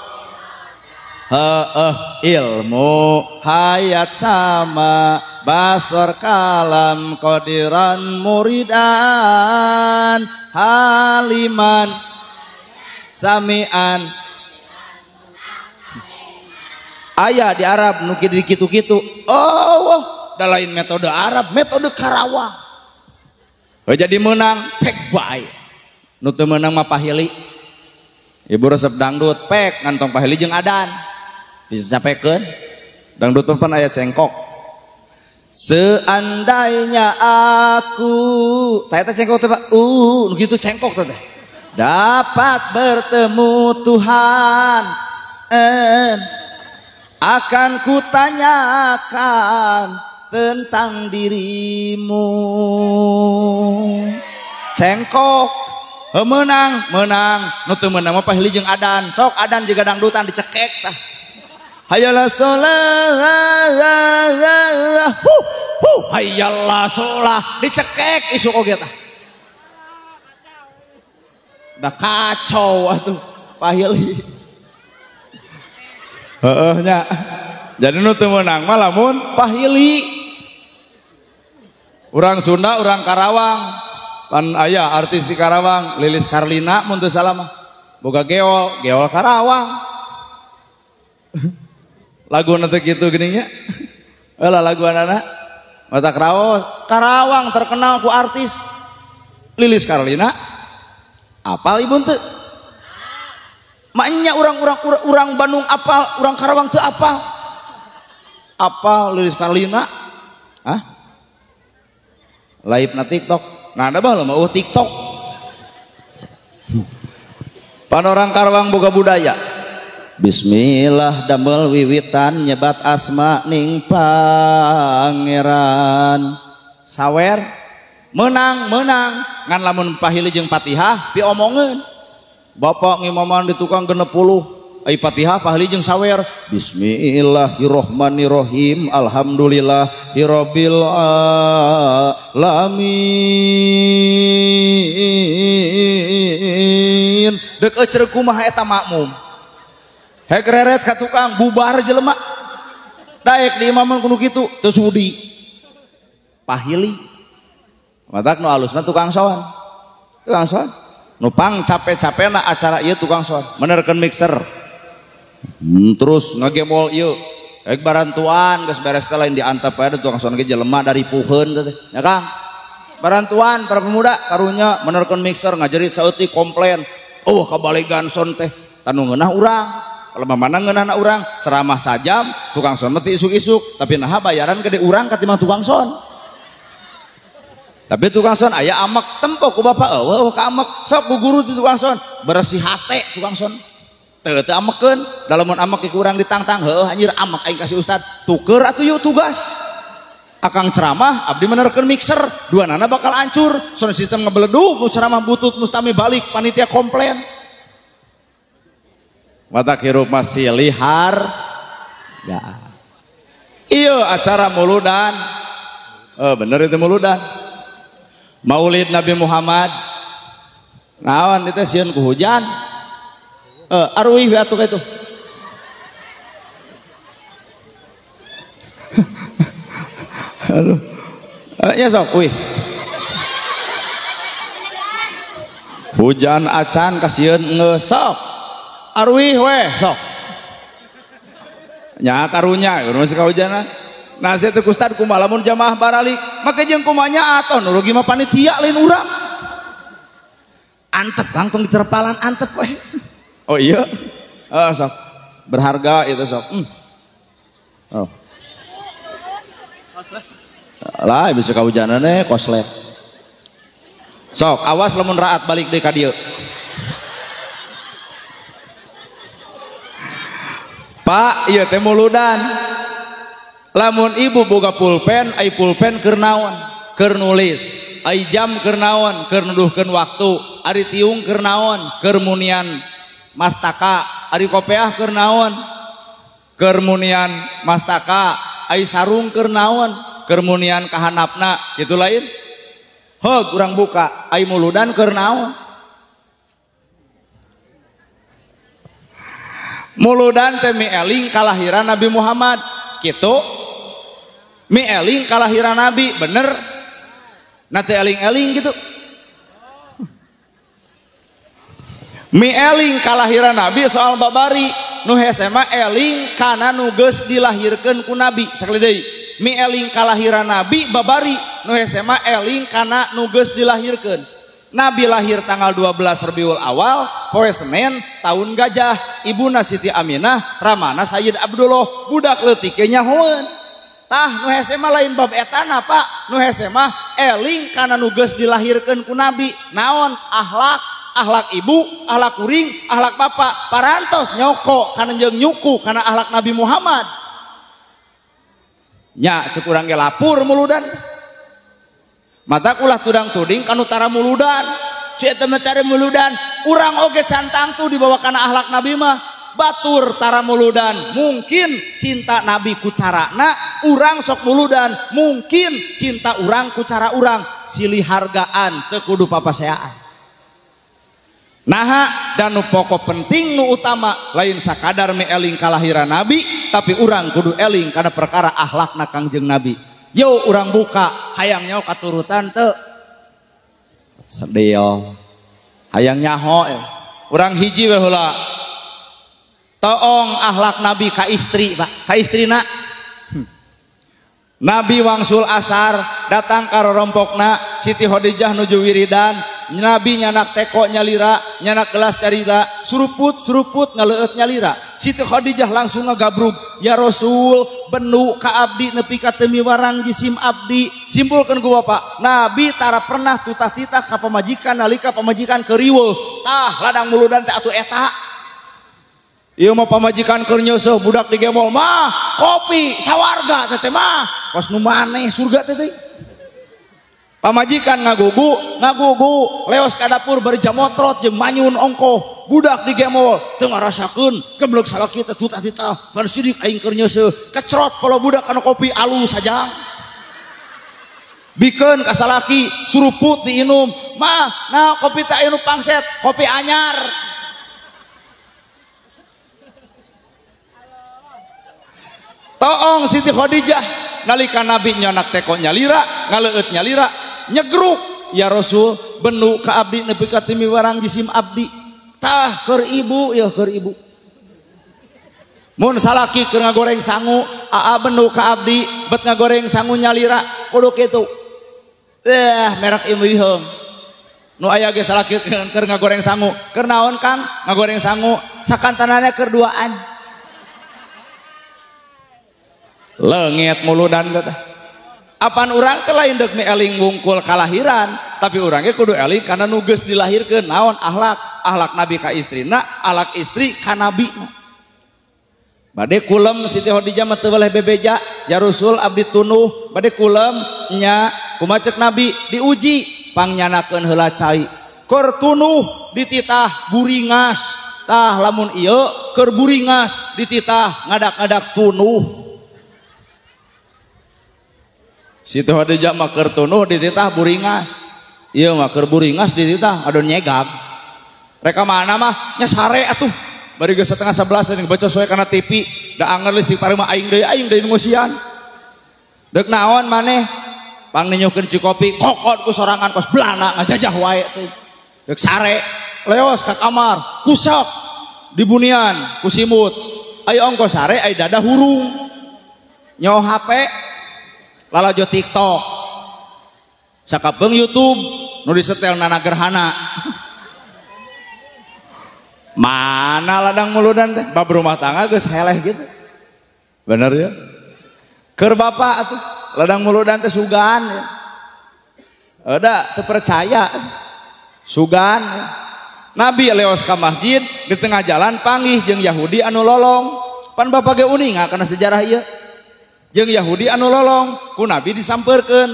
ilmu hayat sama basor kalam qadiran muridan haliman samian. Aya di Arab nu kitu kitu-kitu. Oh, da lain metode Arab, metode Karawang. Oh, jadi menang pek bae. Nu teu meunang mah pahili. Ibu resep dangdut pek ngantong pahili jeung adan. Bisa capekeun. Dangdut pan aya cengkok. Seandainya aku tah eta cengkok teh Pak. Nu kitu cengkok teh. Dapat bertemu Tuhan. Akan kutanyakan tentang dirimu. Cengkok menang, menang. Nu teu meunang mah pahili jeung adan. Sok adan jeung dangdutan dicekek tah. Hayalah sholah, huh, huh, hayalah sholah, dicekek isuk oge tah. Da kacau atuh pahili. Heeh nya. Jadi nu teu meunang mah lamun pahili. Urang Sunda, urang Karawang. Pan aya artis di Karawang, Lilis Karlina mun teu salah mah. Boga geol, geol Karawang. Lagu nanti gitu gininya. Lah lagu anak-anak mata Karawang, Karawang terkenal ku artis Lilis Karlina. Apal ibu teu? Maknya orang Bandung apal, orang Karawang teu apal. Apal Lilis Karlina? Hah? Live na TikTok. Nah, ada bah mah TikTok. Pan orang Karawang boga budaya. Bismillah damel wiwitan nyebat asma ning pangeran. Sawer menang menang ngan lamun pahili jeung Fatihah piomongeun. Bapak ngimaman di tukang 60 ai Fatihah pahili jeung sawer. Bismillahirrahmanirrahim. Alhamdulillahirabbil alamin. Deuk ecreg kumaha eta makmum. Hek reret ka tukang bubar jelema. Daek di imaman kudu kitu teu sudi. Pahili. Matak nu alusna tukang soan. Tukang soan. Nu pang cape-capena acara ieu tukang soan, menerkeun mixer. Terus ngagemol ieu. Hek barantuan geus beres teh lain diantep aya tukang soan ge jelema dari puheun teh. Ya Kang. Barantuan para pemuda karunya menerkeun mixer ngajerit saeutik komplain. Oh kabalegan son teh tanu ngeunah urang. Kalau mana ngeunahna urang ceramah sajam tukang son mah isuk-isuk tapi naha bayaran gede urang katimbang tukang son. Tapi tukang son aya amek tempo ku bapak eueuh ka amek sok ku guru ti tukang son bersih hate tukang son teu teu amekeun da lamun amek ku urang ditangtang heueuh anjir amek aing kasih ustad tuker atuh yuk tugas akang ceramah abdi menerkeun mixer dua nana bakal hancur sound system ngebeledug ku ceramah butut mustami balik panitia komplain. Mata hirup masih lihar ya. Iya acara muludan. Bener itu muludan. Maulid Nabi Muhammad. Naon itu sieun ku hujan. Aruih we atuh itu. Aduh. Ya sok uih. Hujan acan kasieun geus sok. Arwih weh sok nya karunya masih kahujanan. Nah saya teh ustad kumaha lamun jamaah baralik make jeung kumanya atuh nu rugi mah panitia lain urang antep Kang tong diterpalan antep weh. Oh iya sok berharga itu sok. Oh lah bisa kahujanan eh koslet sok awas lamun raat balik deui ka dieu. Pak, ieu teh muludan. Lamun ibu boga pulpen, ai pulpen keur naon? Keur nulis. Ai jam keur naon? Keur nuduhkeun waktu. Ari tiung keur naon? Keur munian mastaka. Ari kopeah keur naon? Keur munian mastaka. Ai sarung keur naon? Keur munian kahanapna. Kitu lain? Heug urang buka. Ai muludan keur naon? Muludan teh mi eling kalahiran Nabi Muhammad kitu mi eling kalahiran Nabi bener na teh eling-eling gitu mi eling kalahiran Nabi soal babari nu hese mah eling kana nu geus dilahirkeun ku Nabi sakali deui mi eling kalahiran Nabi babari nu hese mah eling kana nu geus dilahirkeun. Nabi lahir tanggal 12 Rabiul Awal, poe Senin, tahun gajah. Ibuna Siti Aminah, ramana Sayyid Abdullah, budak leutik ge nyahoeun. Tah nu hese mah lain bab etana Pak, nu hese mah eling kana nu geus dilahirkeun ku Nabi. Naon? Akhlak. Ahlak ibu, ahlak kuring, ahlak bapak, parantos nyoko kana jeung nyuku kana ahlak Nabi Muhammad. Nya cek urang ge lapur muludan. Mata ulah tudang tuding kanu tara muludan. Si eta mah tara muludan, urang oge can tangtu dibawa kana ahlak Nabi mah. Batur tara muludan, mungkin cinta Nabi ku carana, urang sok muludan, mungkin cinta urang ku cara urang, silih hargaan teu kudu papaseaan. Naha dan nu pokok penting nu utama lain sakadar meeling kalahiran Nabi, tapi urang kudu eling kana perkara akhlakna Kangjeng Nabi. Yo urang buka hayang nyaho katurutan teu. Sedeo. Hayang nyaho urang hiji we heula. Toong akhlak Nabi ka istri, Pak. Ka istrina. Nabi wangsul asar datang ka rorompokna Siti Khadijah nuju wiridan. Nabi nyanak teko nyalira, nyanak gelas carila, suruput-suruput ngaleueut nyalira. Siti Khadijah langsung ngagabrug, "Ya Rasul, benu ka abdi nepi ka teu miwarang jisim abdi." Simpulkeun ku Bapak, Nabi tara pernah tutah-titah ka pamajikan nalika pamajikan keur riweuh. Tah ladang muludan teh atuh eta. Ieu mah pamajikan keur nyeuseuh budak digemol mah kopi sawarga teh teh mah kos nu maneh surga teh teh. Pamajikan ngagugu, ngagugu, leos ka dapur bari jamotrot jeung manyun ongkoh, budak digemol teu ngarasakeun, geblek salaki teh tutah-titah, pan sidik aing keur nyeuseuh, kecrot kalau budak kana kopi alus sajang. Bikeun ka salaki suruput diinum, mah nah kopi teh aya nu pangset, kopi anyar. Toong Siti Khadijah nalika Nabi nyonak teko nyalira, ngaleueut nyalira, nyegruk, "Ya Rasul, benu ka abdi nepi ka teu miwarang jisim abdi." Tah keur ibu ya keur ibu. Mun salaki keur ngagoreng sangu, aa benu ka abdi bet ngagoreng sangu nyalira, kudu kitu. Merek ieu wiheung. Nu aya ge salaki keur ngagoreng sangu, keur naon Kang? Ngagoreng sangu sakantanana keur duaan. Leungit muludan teh. Apan urang teh lain deuk eling wungkul kalahiran, tapi urang ge kudu eling kana nu geus dilahirkeun naon akhlak, akhlak Nabi ka istrina, akhlak istri ka Nabi. Bade kulem Siti Khadijah mah teu weleh bebeja, "Ya Rasul abdi tunuh." Bade kulem nya kumaha ceuk Nabi diuji pangnyandakeun heula cai. Keur tunuh dititah buringas. Tah lamun ieu keur buringas dititah ngadak-ngadak tunuh. Siti Khadijah mah keur tunuh dititah buringas. Ieu mah keur buringas dititah adon nyegag. Reka mana mah nya sare atuh. Bari geus 10:30 teh baca soe kana TV, da anger listrik pareuh mah aing deui ngusian. Deuk naon maneh? Pang ninyuhkeun cikopi kokot ku sorangan kos belana ngajajah wae teh. Deuk sare leos ka kamar, kusok dibunian ku simut. Ayo ongko sare ai dada hurung. Nyo HP lalajo TikTok, sakapeung YouTube, nu disetel nana gerhana. Mana ladang muludan teh, bab rumah tangga geus heleh gitu. Bener ya? Keur bapak atuh, ladang muludan teh sugan ya. Ada teu percaya. Sugan. Ya. Nabi leos ka masjid di tengah jalan panggih jeung Yahudi anu lolong. Pan bapak ge uninga kana sejarah ieu. Jeung Yahudi anu lolong ku Nabi disampeurkeun,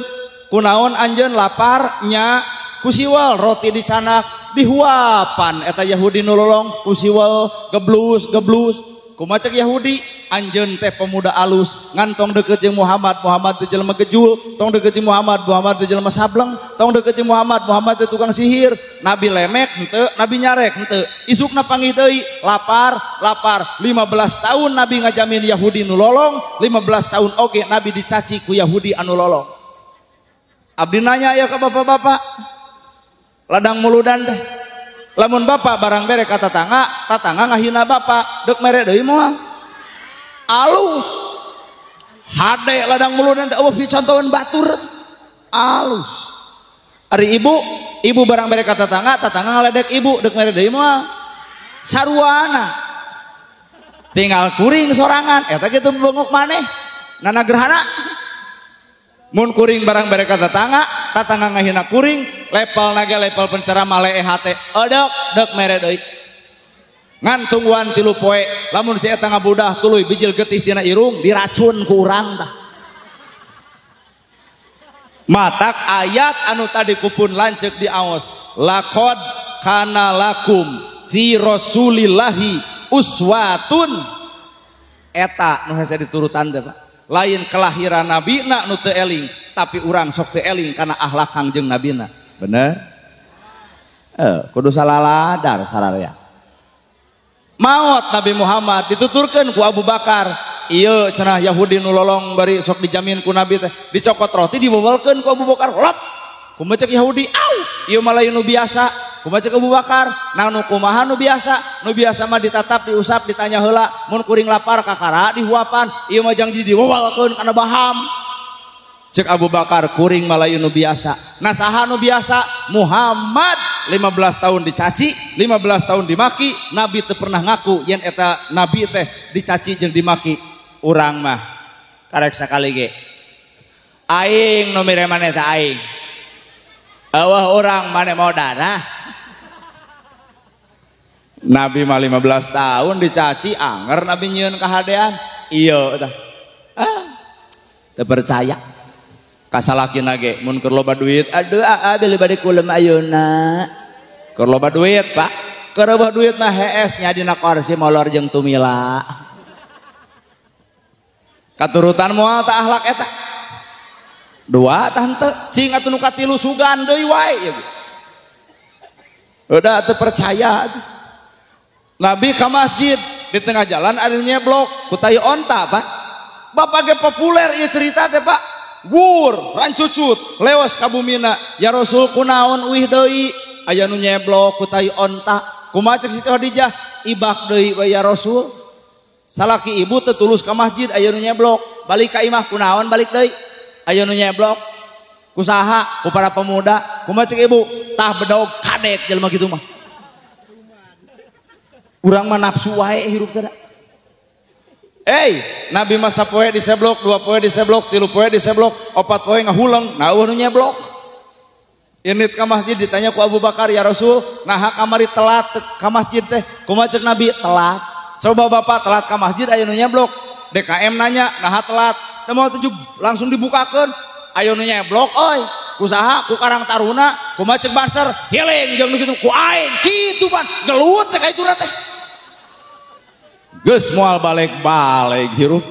kunaon anjeun lapar nya ku siwal roti dicanak dihuapan eta Yahudi nu lolong ku siwal geblus geblus. Kumaha cek Yahudi anjeun teh pemuda alus ngan tong deukeut jeung Muhammad, Muhammad teh jelema gejul, tong deukeut jeung Muhammad, Muhammad teh jelema sableng, tong deukeut jeung Muhammad, Muhammad teh tukang sihir. Nabi lemek henteu, Nabi nyarek henteu. Isukna panggih deui lapar, lapar. 15 tahun Nabi ngajamin Yahudi nu lolong, 15 tahun oge Nabi dicaci ku Yahudi anu lolong. Abdi nanya ya ke bapak-bapak, ladang muludan teh. Lamun bapak barang bere ka tatangga, tatangga ngahina bapak, deuk mere deui moal. Alus. Hade ladang muludan teh eueuh picontoeun batur. Alus. Ari ibu, ibu barang bere ka tatangga, tatangga ngaledek ibu, deuk mere deui moal. Saruana. Tinggal kuring sorangan, eta kitu bengok maneh. Nana gerhana. Mun kuring barang bere ka tatangga, tatangga ngahina kuring, Level nage level penceramah leeh teh. Odok dek mere deui. Ngan tungguan 3 poe, lamun si eta ngabudah tuluy bijil getih tina irung diracun ku urang tah. Matak ayat anu tadi kupun lanceuk diaos, laqad kana lakum fi rasulillahi uswatun. Eta nu hese diturutan teh Pak. Lain kelahiran nabina nu teu eling, tapi urang sok teu eling kana akhlak Kangjeng nabina. Bener? Kudu salaladar sararea. Maot Nabi Muhammad dituturkeun ku Abu Bakar. Ieu cenah Yahudi nu lolong bari sok dijamin ku Nabi teh, dicokot roti dibewelkeun ku Abu Bakar. Lop. Kumaha cek Yahudi? Au, ieu mah lain nu biasa. Kumaha cek Abu Bakar? Nah nu kumaha nu biasa? Nu biasa mah ditatap, diusap, ditanya heula, mun kuring lapar kakara dihuapan, ieu mah jang diwewelkeun kana baham. Cek Abu Bakar kuring mah lain nu biasa. Nah saha nu biasa? Muhammad 15 tahun dicaci, 15 tahun dimaki, Nabi teu pernah ngaku yen eta nabi teh dicaci jeung dimaki. Urang mah karek sakali ge. Aing nu mere maneh teh aing. Eueuh urang maneh mau darah. Nabi mah 15 tahun dicaci anger Nabi nyieun kahadean. Ieu tah. Ah, teu percaya. Kasalakina ge mun keur loba duit, aduh aa beli bade kulem ayeuna. Keur loba duit, Pak. Keur loba duit mah hees nya dina korsi molor jeung tumila. Katurutan moal tah akhlak eta. Dua tah henteu, cing atuh nu katilu sugan deui wae. Udah teu percaya atuh. Nabi ka masjid di tengah jalan ada nyeblok ku tai onta, Pak. Bapak ge populer ieu cerita teh, Pak. Wur, rancucut, lewas ka bumina. Ya Rasul kunaon uih deui? Aya nu nyeblok ku tai onta. Kumaha cek Siti Khadijah? Ibak deui we ya Rasul. Salaki ibu teu tulus ka masjid aya nu nyeblok. Balik ka imah kunaon balik deui? Aya nu nyeblok. Ku saha? Ku para pemuda. Kumaha cek ibu? Tah bedog kadek jelema kitu mah. Urang mah nafsu wae hirup teh. Nabi mah sapoe diseblok, 2 poe diseblok, 3 poe diseblok, 4 poe ngahuleng, nah eueuh nu nyeblok. Init ka masjid ditanya ku Abu Bakar, ya Rasul, naha kamari telat ka masjid teh? Kumaha cek Nabi? Telat. Coba bapak telat ka masjid aya nu nyeblok. DKM nanya, naha telat? Teu moal tujuh langsung dibukakeun. Aya nu nyeblok euy. Ku saha? Ku Karang Taruna. Kumaha cek Banser? Hileng jeung nu kitu ku aing. Kitu pan gelut teh ka ituna teh. Geus moal balik-balik hirup.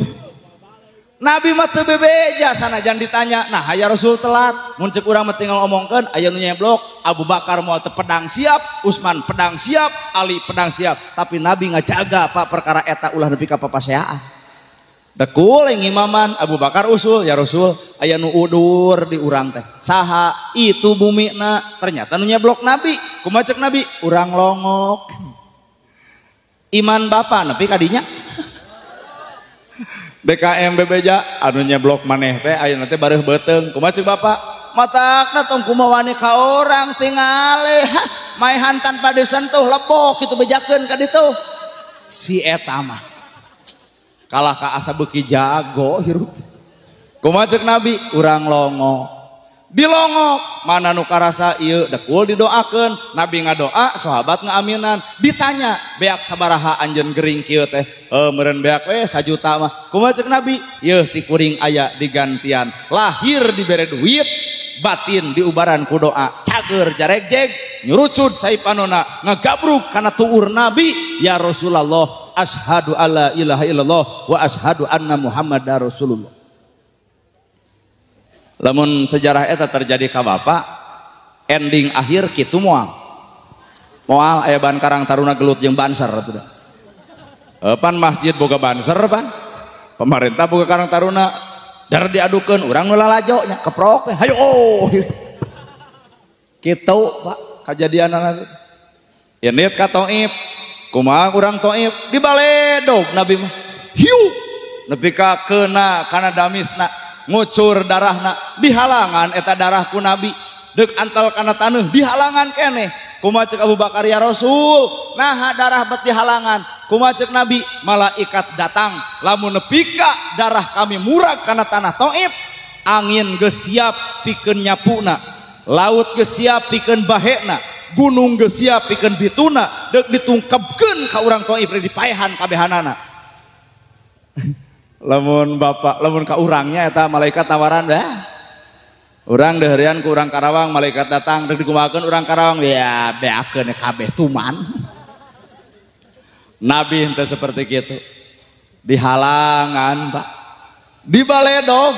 Nabi mah teu bebeja sanajan ditanya, nah ya Rasul telat. Mun cek urang mah tinggal omongkeun aya nu nyeblok, Abu Bakar moal teu pedang siap, Utsman pedang siap, Ali pedang siap, tapi Nabi ngajaga Pak perkara eta ulah nepi ka papaseaan. Dekul ngimaman Abu Bakar usul, ya Rasul aya nu udur di urang teh. Saha? Itu bumina. Ternyata nu nyeblok Nabi. Kumaha cek Nabi? Urang longok. Iman bapak nepi kadinya. DKM bebeja anu nyeblok maneh teh ayeuna teh bareuh beuteung. Kumaha cek bapak? Matakna tong kumaha wani ka orang tingale. Maehan tanpa disentuh lebok kitu bejakeun ka ditu. Si eta mah kalah ka asa beuki jago hirup. Kumaha cek Nabi? Urang longo. Dilongok mana nu karasa ieu dekul didoakeun. Nabi ngadoa, sahabat ngaaminan. Ditanya, beak sabaraha anjeun gering kieu teh? Meureun beak we sajuta mah. Kumaha cek Nabi? Yeuh ti kuring aya digantian. Lahir dibere duit, batin diubaran ku doa. Cager jaregjeg, nyurucud cai panona, ngagabruk kana tuur Nabi. Ya Rasulullah, asyhadu alla ilaha illallah wa asyhadu anna Muhammadar Rasulullah. Lamun sejarah eta terjadi ka bapak, ending akhir kitu moal. Moal aya ban Karang Taruna gelut jeung Banser atuh da. Pan masjid boga Banser pan. Pemerintah boga Karang Taruna, dar diadukeun urang nu lalajo nya keprok we. Hayo oh. Kitu Pak kajadianana teh. Indit ka Taif, kumaha urang Taif dibaledog Nabi mah. Hiu nepi ka keuna kana damisna. Ngucur darahna dihalangan eta darah ku Nabi deuk antal kana taneuh dihalangan keneh. Kumaha cek Abu Bakar, ya Rasul naha darah bet dihalangan? Kumaha cek Nabi? Malaikat datang lamun nepi ka darah kami murag kana tanah Taif, angin geus siap pikeun nyapuna. Laut geus siap pikeun bahena, gunung geus siap pikeun bituna, deuk ditungkepkeun ka urang Thaif dipaehan kabehanana. Lamun bapak, lamun ka urangnya eta malaikat tawaran dah. Urang deuheurean ku urang Karawang, malaikat datang deuk dikumahakeun urang Karawang, ya beakeun kabeh tuman. Nabi henteu seperti kitu. Dihalangan, Pak. Dibaledog.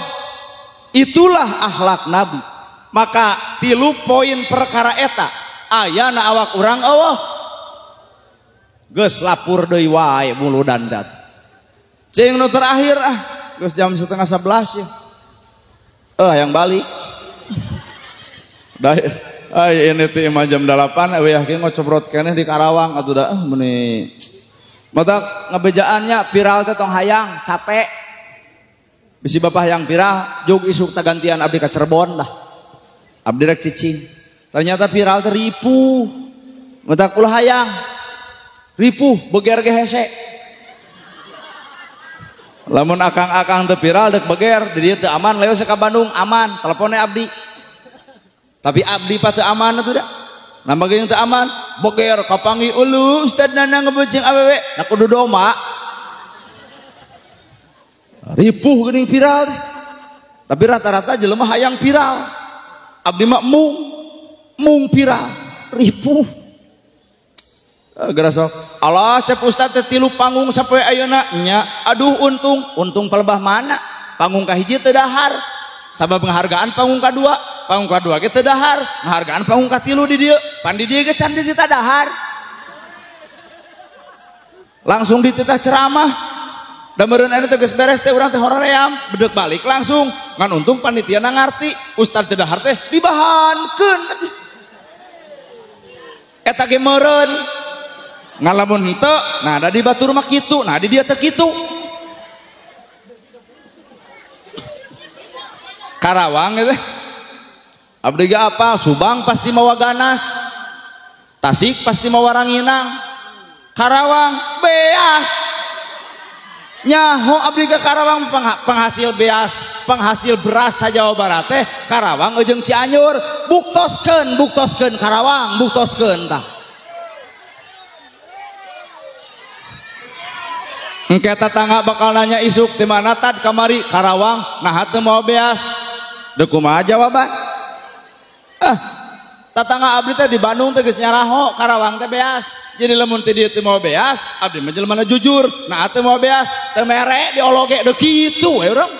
Itulah akhlak Nabi. Maka 3 poin perkara eta ayana awak urang eueuh. Geus lapur deui wae muludan dat. Cing nu terakhir ah, geus jam 10:30 ya. Yang balik. Dah ay ini teh imah jam 8 eueuh yakin ngocobrot keneh di Karawang atuh da meuni. Mata ngebejaannya viral teh tong hayang capek. Bisi bapak yang viral jog isuk tagantian abdi ka Cirebon lah. Abdi rek cicing. Ternyata viral teh ripuh. Mata ulah hayang. Ripuh beger ge hese. Lamun akang-akang teu viral deuk beger di dieu teu aman leo ka Bandung aman teleponnya abdi. Tapi abdi pa teu aman atuh da. Nambah ge teu aman beger kapanggih ulu Ustad Nana ngebeucing awewe na kudu doma. Ripuh geuning viral teh. Tapi rata-rata jelema hayang viral. Abdi mah mung viral ripuh. Gerasok Allah cep ustad teh 3 panggung sapoe ayeuna nya aduh untung untung palebah mana panggung kahiji teu dahar sabab penghargaan panggung kadua ge teu dahar penghargaan panggung katilu di dieu pan di dieu ge can dititah dahar langsung dititah ceramah da meureun anu teh geus beres teh urang teh hoream bedek balik langsung ngan untung panitia na ngarti ustad teu dahar teh dibahankeun eta ge meureun ngalamun henteu nah da di batur mah kitu nah di dia teh kitu. Karawang teh abdi ge apa Subang pasti mawa ganas, Tasik pasti mawa ranginang, Karawang beas. Nyaho abdi ke Karawang penghasil beas, penghasil beras sa Jawa Barat teh Karawang jeung Cianjur. Buktoskeun buktoskeun Karawang buktoskeun tah. Engke tetangga bakal nanya isuk di mana tad kamari Karawang nah teu mau beas. Deuk kumaha jawaban? Tetangga abdi teh di Bandung teh geus nyaraho Karawang teh beas. Jadi lamun teh dieu teu mau beas, abdi mah jelema jujur. Nah teu mau beas, teu mere diologe deuk kitu we urang.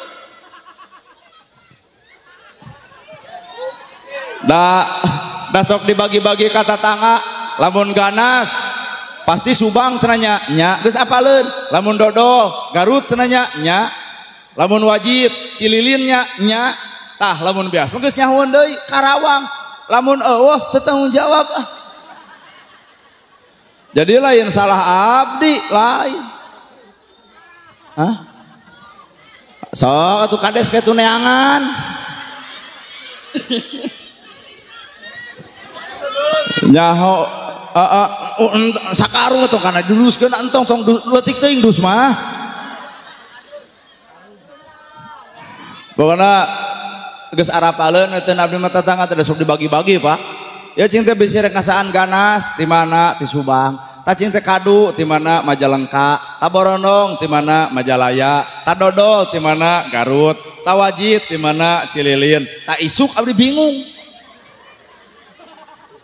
Da sok dibagi-bagi ka tetangga, lamun ganas pasti Subang cenanya nya geus apaleun, lamun dodol Garut cenanya nya, lamun wajib Cililin nya nya, tah lamun beas mah geus nyahoeun deui Karawang, lamun eueuh teu tanggung jawab ah. Jadi lain salah abdi lain. Hah? Sok atuh kades kitu neangan. Nyaho sakarung tuh karena diluskeun entong tong leutik teuing dus mah. Pokona geus arapaleun teh abdi mah tetangga teh sok dibagi-bagi, Pak. Ya cing teh bisi rek ngasaan ganas ti mana ti Subang, ta cing teh kadu ti mana Majalengka, ta Borondong ti mana Majalaya, ta Dodol ti mana Garut, ta Wajid ti mana Cililin, ta isuk abdi bingung.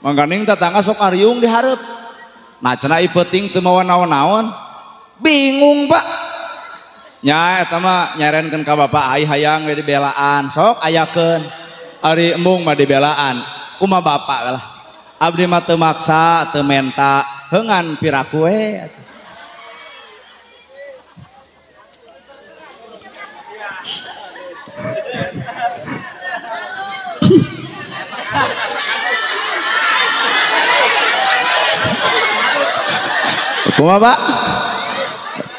Mangkaning tetangga sok ariung di hareup. Nah cenah ieu peuting teu mawa naon-naon. Bingung, Pak. Nya eta mah nyarenkeun ka bapak ai hayang we dibelaan, sok ayakeun. Ari embung mah dibelaan. Kumaha bapak lah. Abdi mah teu maksa, teu menta, heungan piraku we. Kumaha Pak?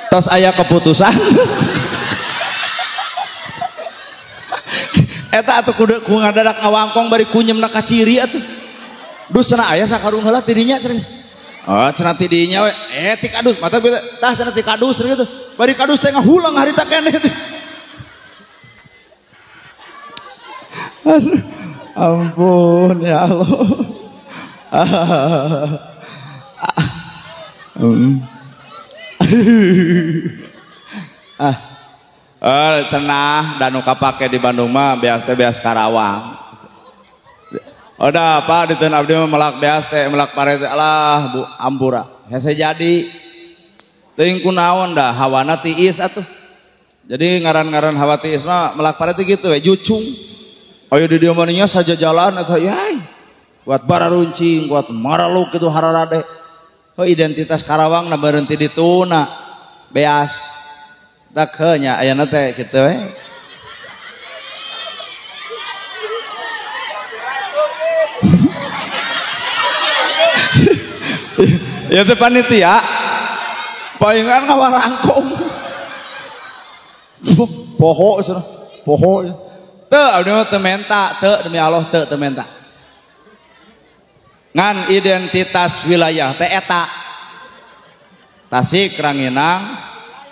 Tos aya keputusan. Eta atuh kudu ku ngadadak ngawangkong bari kunyemna ka ciri atuh. Dus cenah aya sakarung heula ti dinya cenah. Oh, cenah ti dinya we. Ti kadus mata beuteung. Tah cenah ti kadus cenah kitu. Bari kadus teh ngahulang harita keneh. Aduh. Ampun ya Allah. Cenah dan nu kapake di Bandung mah beas teh beas Karawang. Udah apa diteun abdi mah melak beas teh melak pare teh alah bu ampura. Hese jadi. Teuing kunaon dah hawana tiis atuh. Jadi ngaran-ngaran hawa tiis mah melak pare teh kitu we jucung. Ayo di dieu mah nya sajajalan atuh yai. Kuat bararuncing, kuat maraluk kitu hararade. Heuh identitas Karawang na berhenti dituna beas. Tak heuh nya ayeuna teh kitu we. Ya teh panitia palingan ngawarangkong. Poho cenah, poho. Teu abdi mah teu menta, teu demi Allah teu teu menta. Ngan identitas wilayah teh eta. Tasik Ranginang,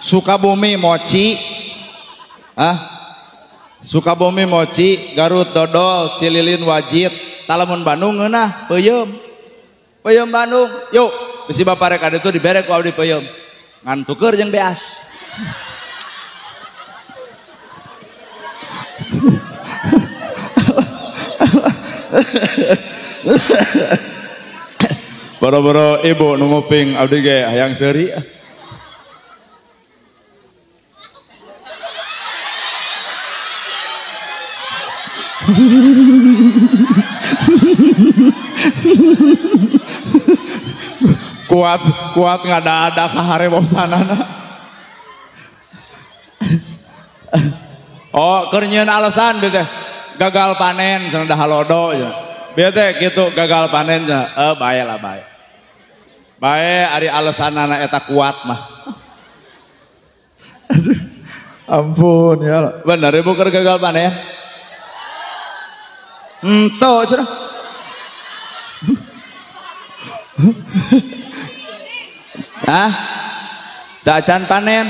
Sukabumi mochi. Hah? Sukabumi mochi, Garut dodol, Cililin wajit, talamun Bandung ngeunah peuyeum. Peuyeum Bandung, yuk bisi bapak rek itu dibere ku abdi peuyeum. Ngan tuker jeung beas. Boro-boro ibu nu nguping abdi ge hayang seuri. Kuat kuat ngada-ada kaharebosanana. Oh, keur nyieun alasan teh gagal panen cenah da halodo cenah. Bieu teh kitu gagal panen cenah. Bae lah bae. Bae ari alasanana eta kuat mah. Aduh, ampun ya Allah. Bener ibu keur gagal panen? Henteu cenah. Ah, tak can panen.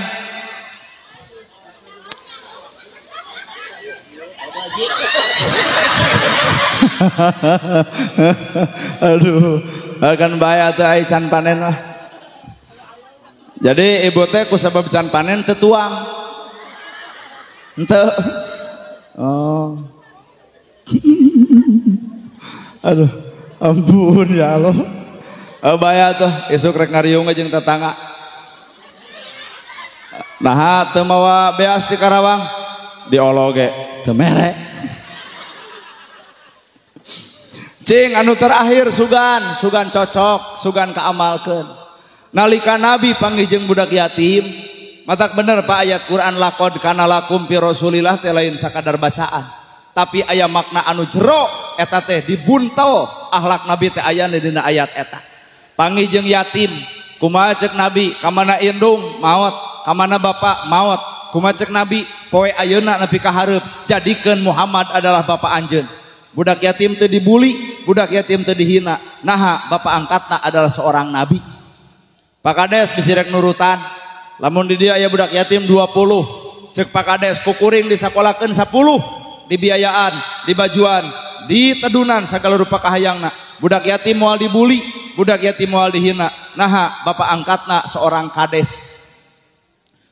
Aduh, akan bahaya tuh ai can panen lah. Jadi ibu teh ku sabab can panen teu tuang. Henteu. Oh. Aduh, ampun ya Allah. Bahaya tuh, isuk rek ngariung jeung tetangga. Naha teu mawa beas di Karawang, diolo ge teu mere. Cing anu terakhir sugan, sugan cocok, sugan kaamalkeun. Nalika Nabi panggih jeung budak yatim, matak bener Pak ayat Quran laqad kana lakum fi Rasulillah teh lain sakadar bacaan. Tapi aya makna anu jero eta teh dibuntel akhlak Nabi teh aya dina ayat eta. Panggih jeung yatim, kumaha cek Nabi, kamana indung maot, kamana bapak maot, kumaha cek Nabi, poe ayeuna nepi ka hareup, jadikeun Muhammad adalah bapak anjeun. Budak yatim teu dibuli, budak yatim teu dihina. Naha bapak angkatna adalah seorang nabi. Pak Kades bisi rek nurutan. Lamun di dieu aya budak yatim 20, cek Pak Kades kukuring disakolakeun 10, dibiayaan, dibajuan, ditedunan sagala rupa kahayangna. Budak yatim moal dibuli, budak yatim moal dihina. Naha bapak angkatna seorang kades.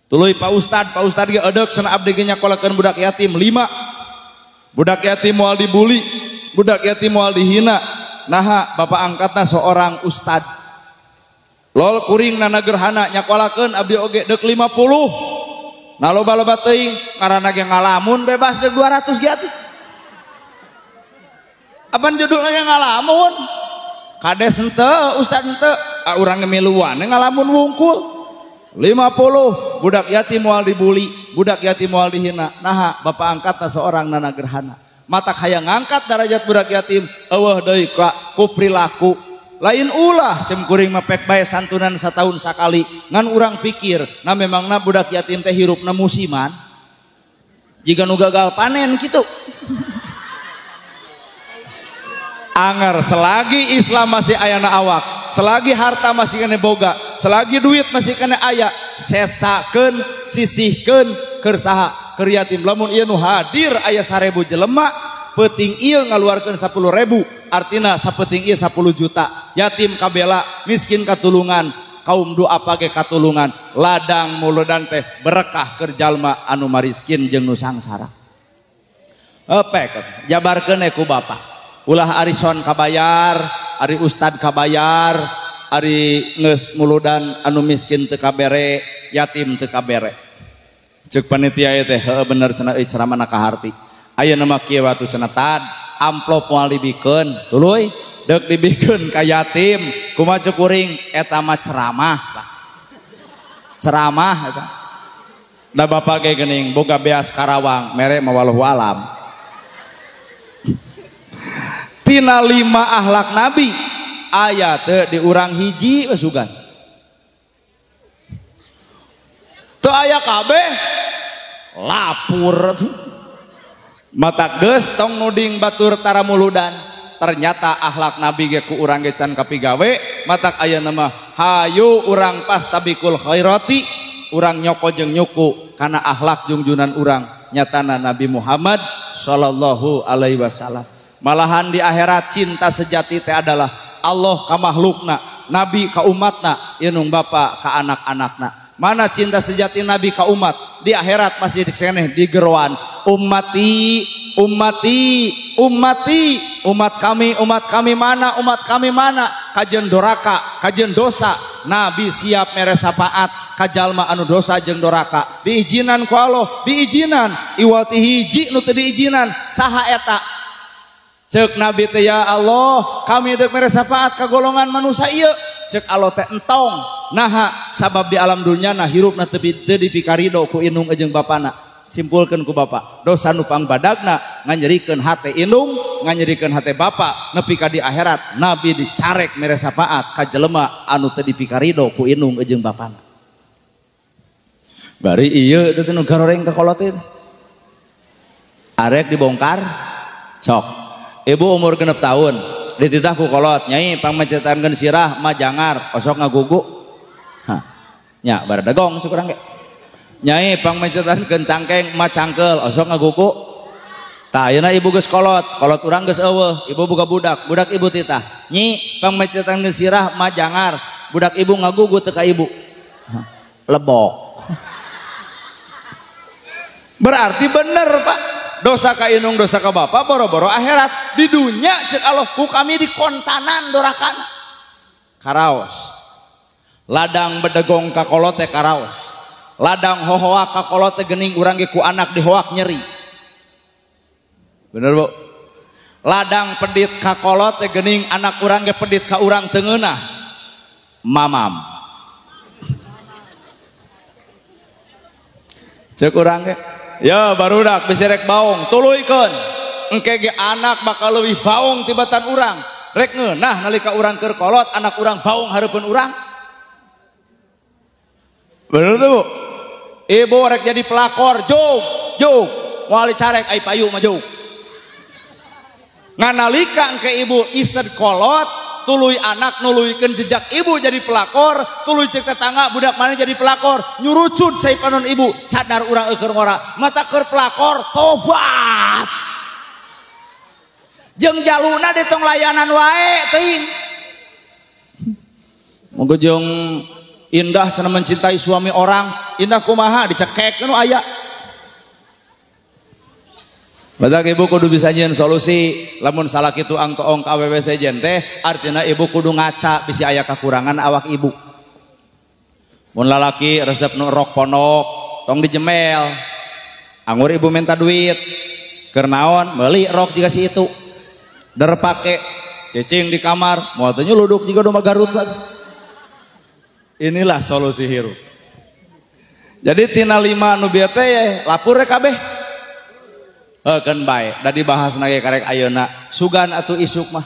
Tuluy Pak Ustad, Pak Ustad ge edeuk cenah abdi ge nyakolakeun budak yatim 5. Budak yatim moal dibuli, budak yatim moal dihina. Naha bapak angkatna seorang ustad. Lol kuring nana gerhana nyakolakeun abdi oge deuk 50. Nah loba-loba teuing ngaranna ge ngalamun bebas deuk 200 ge atuh. Apan judulnya ngalamun? Kades henteu, ustad henteu, ah urang miluan ngalamun wungkul. 50 budak yatim moal dibuli, budak yatim moal dihina. Naha bapak angkatna seorang nana gerhana. Matak hayang ngangkat darajat budak yatim, eueuh deui ka ku perilaku. Lain ulah sim kuring mah pek bae santunan satahun sakali. Ngan urang pikir, nah memangna budak yatim teh hirupna musiman. Jiga nu gagal panen kitu. Anger selagi Islam masih ayana awak, selagi harta masih kene boga, selagi duit masih kene aya, sesakeun, sisihkeun keur saha? Keur yatim. Lamun ieu nu hadir aya 1000 jelema, Peuting ieu ngaluarkeun 10.000, artina sapeuting ieu 10 juta. Yatim kabela, miskin katulungan, kaum duafa ge katulungan. Ladang muludan teh berkah keur jalma anu mariskin jeung nu sangsara. Epek jabarkeun ku bapak. Ulah arison kabayar, ari ustad kabayar, ari geus muludan anu miskin teu kabere, yatim teu kabere. Ceuk panitia ieu teh heueuh bener cenah euy ceramahna kaharti. Ayeuna mah kieu atuh cenah tad amplop moal dibikeun, tuluy deuk dibikeun ka yatim, kumaha ceuk kuring eta mah ceramah. Ceramah eta. Da bapak ge geuning boga beas Karawang, mere mah wallahu alam. Tina 5 akhlak nabi aya teu di urang hiji we sugan. Teu aya kabeh lapur. Mata geus tong nuding batur taramuludan. Ternyata akhlak nabi ge ku urang ge can kapigawe, matak ayeuna mah hayu urang pastabikul khairati, urang nyoko jeung nyuku kana akhlak jungjunan urang nyatana Nabi Muhammad sallallahu alaihi wasallam. Malahan di akhirat cinta sejati teh adalah Allah ka makhlukna, nabi ka umatna, inung bapa ka anak-anakna. Mana cinta sejati nabi ka umat? Di akhirat masih diseneh di geroan. Ummati, ummati, ummati, umat kami mana, umat kami mana? Kajen doraka, kajen dosa. Nabi siap mere syafaat ka jalma anu dosa jeung doraka. Diizinan ku Allah, diizinan. Iwati hiji nu teu diizinan, saha eta? Cek Nabi teh ya Allah, kami deuk mere syafaat ka golongan manusia ieu. Cek Allah teh entong. Naha sabab di alam dunya na hirupna teu dipikarido ku indung jeung bapana. Simpulkeun ku bapa, dosa nu pangbadagna nganyerikeun hate indung, nganyerikeun hate bapa, nepi ka di akhirat Nabi dicarek mere syafaat ka jelema anu teu dipikarido ku indung jeung bapana. Bari ieu teh nu garoreng ka kolot teh. Arek dibongkar sok. Ibu umur 6 tahun dititah ku kolot, nyai pangmecetankeun sirah mah jangar, osok ngagugu. Hah. Nya baradegong cuk urang ge. Nyai pangmecetankeun cangkeng mah cangkeul, osok ngagugu. Tah ayeuna ibu geus kolot, kolot urang geus eueuh, ibu boga budak, budak ibu titah. Nyi pangmecetankeun sirah mah jangar, budak ibu ngagugu teu ka ibu. Hah. Lebok. Berarti bener, Pak. Dosa ka indung, dosa ka bapa, boro-boro akhirat. Di dunya cek Allah ku kami dikontanan dorakana. Karaos. Ladang bedegong ka kolot teh karaos. Ladang hohoak ka kolot teh geuning urang ge ku anak dihoak nyeri. Bener, Bu? Ladang pedit ka kolot teh geuning anak urang ge pedit ka urang teu ngeunah. Mamam. Cek urang ge ya barudak bisi rek baong tuluykeun. Engke ge anak bakal leuwih baong tibatan urang. Rek ngeunah nalika urang keur kolot anak urang baong hareupeun urang. Bener tuh, Bu? Ibu rek jadi pelakor, jog, jog. Moal dicarek ai payu mah jog. Nganalika engke ibu ised kolot, tuluy anak nuluykeun jejak ibu jadi pelakor, tuluy cek tetangga budak mana jadi pelakor, nyurucut cai panon ibu, sadar urang eueur ngora, mata keur pelakor tobat. Jeung jaluna di tong layanan wae teuing. Moga jeung indah cenah mencintai suami orang, indah kumaha dicekek nu aya. Badak ibu kudu bisa nyieun solusi, lamun salah kitu ang toong ka awewe sejen teh, artina ibu kudu ngaca bisi aya kakurangan awak ibu. Mun lalaki resep nu rok pondok, tong dijemel. Anggur ibu minta duit, keur naon meuli rok jiga si itu. Der pake cicing di kamar, moal teu nyuluduk jiga domba Garut. Inilah solusi hirup. Jadi tina 5 nu bieu teh lapur kabeh. Heukeun bae, da dibahasna ge karek ayeuna. Sugan atuh isuk mah.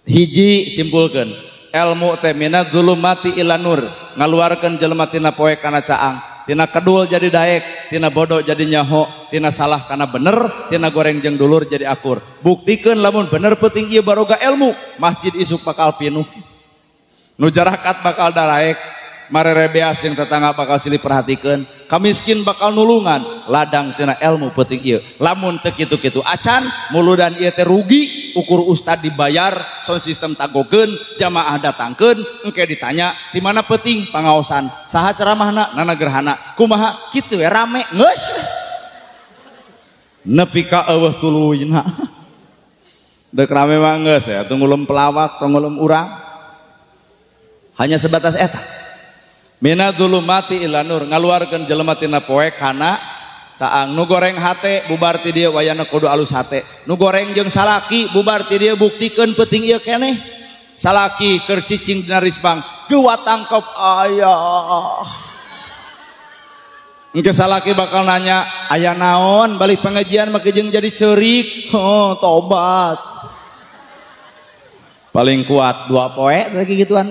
Hiji simpulkeun, ilmu teh minadz zulumati ila nur, ngaluarkeun jelema tina poe kana caang, tina kedul jadi daek, tina bodoh jadi nyaho, tina salah kana bener, tina goreng jeung dulur jadi akur. Buktikeun lamun bener penting ieu baroga ilmu, masjid isuk bakal pinuh. Nu jarakat bakal daraek. Marerebeas jeung tetangga bakal silih perhatikeun, kamiskin bakal nulungan, ladang tina ilmu peuting ieu. Lamun teu kitu-kitu acan, muludan ieu teh rugi, ukur ustad dibayar, sound system tagogeun, jamaah datangkeun, engke ditanya di mana peuting pangaosan, saha ceramahna, nana gerhana, kumaha kitu we rame geus. Nepi ka eueuh tuluyna. Deuk rame mah geus ya, tong ngulem pelawak, tong ngulem urang. Hanya sebatas eta. Mina dzulumati ila nur, ngaluarkeun jelema tina poe kana caang. Nu goreng hate bubar ti dieu wayana kudu alus hate. Nu goreng jeung salaki bubar ti dieu buktikeun peuting ieu keneh. Salaki keur cicing dina risbang, geua tangkep ayah. Engke salaki bakal nanya, aya naon balik pengajian make jeung jadi ceurik. Oh, tobat. Paling kuat 2 poe lagi gituan.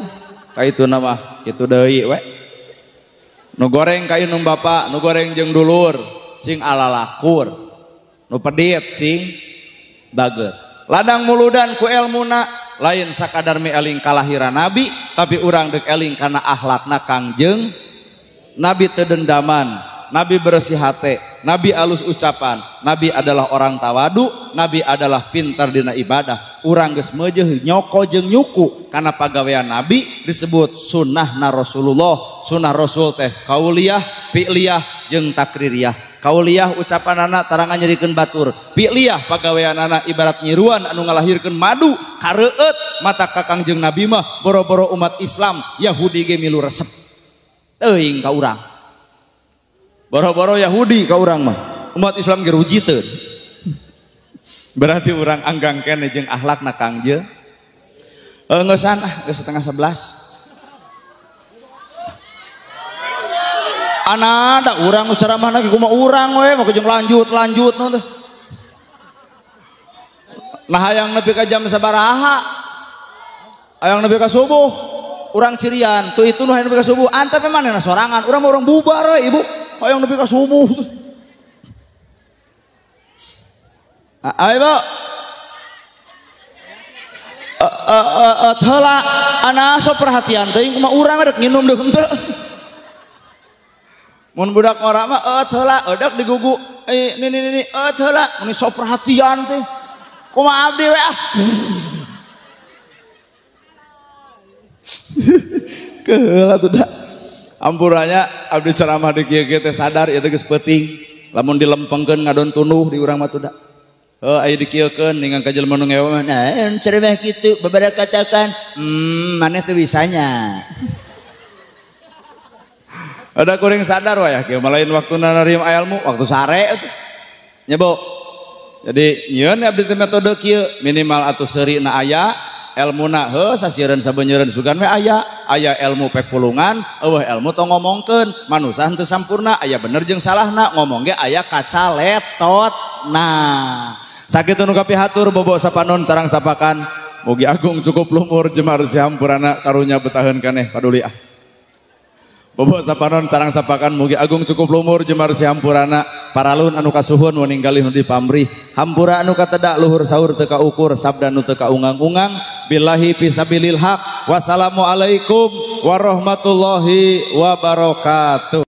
Ka itu nama kitu deui we. Nu goreng ka indung bapa, nu goreng jeung dulur, sing alalakur. Nu pedit sing bager. Ladang muludan ku elmuna lain sakadar mi eling kalahiran nabi, tapi urang deuk eling kana akhlakna Kangjeng Nabi teu dendaman, Nabi bersih hate, Nabi alus ucapan, Nabi adalah orang tawadu, Nabi adalah pintar dina ibadah. Urang geus meujeuh nyoko jeung nyuku kana pagawean Nabi disebut sunnahna Rasulullah. Sunnah Rasul teh kauliyah, fi'liyah jeung takririyah. Kauliyah ucapanana tarangan nyerikeun batur, fi'liyah pagaweanana ibarat nyiruan anu ngalahirkeun madu kareueut mata ka Kangjeng Nabi mah boro-boro umat Islam Yahudi ge milu resep. Teuing ka urang. Boro-boro Yahudi ka urang mah, umat Islam ge rujiteun. Berarti urang anggang keneh jeung akhlakna Kangjeng. Ngeusan ah geus 10:30. Ana da urang nu ceramahna ge kumaha urang we mah jeung lanjut nu teh. Nah hayang nepi ka jam sabaraha? Hayang nepi ka subuh. Urang cirian, tuh itu nu hayang nepi ka subuh. Antep manehna sorangan, urang mah urang bubar we ibu. Hayang nepi ka subuh. Ayo bu. Heula ana sok perhatian teuing kumaha urang rek nginum deuk henteu. Mun budak ngora mah heula eudeuk digugu. Ni ni ni heula mun sok perhatian teh. Kumaha abdi we ah. Keheula tuh da. Ampurannya abdi ceramah di kieu-kieu teh sadar ieu teh geus peuting. Lamun dilempengkeun ngadon tunduh di urang mah tuh da. Heuh aya dikieukeun ningang ka jelema nu ngewe mah nah ceramah kitu babara katakan maneh teu bisanya. Ada kuring sadar wayah kieu mah lain waktuna narima ilmu, waktu sare atuh. Nya Bu. Jadi nyieun abdi teh metode kieu minimal atuh seurina aya, elmuna heuh sasieureun sabeunyereun sugan we aya, aya ilmu pek pulungan, eueuh ilmu tong ngomongkeun, manusa henteu sampurna, aya bener jeung salahna, ngomong ge aya kacaletotna. Sakitu nu kapihatur bobo sapanon sarang sapakan, mugi agung cukup lumur jemar sihampurana karunya betaheun kaneh paduli ah. Bobo sapanon sarang sapakan mugi agung cukup lumur jemar sihampurana paralun anu kasuhun waninggalih nu dipamrih hampura anu katedak luhur sahur teu kaukur sabda nu teu kaungang-ungang billahi fisabilil haq. Wassalamualaikum warahmatullahi wabarakatuh.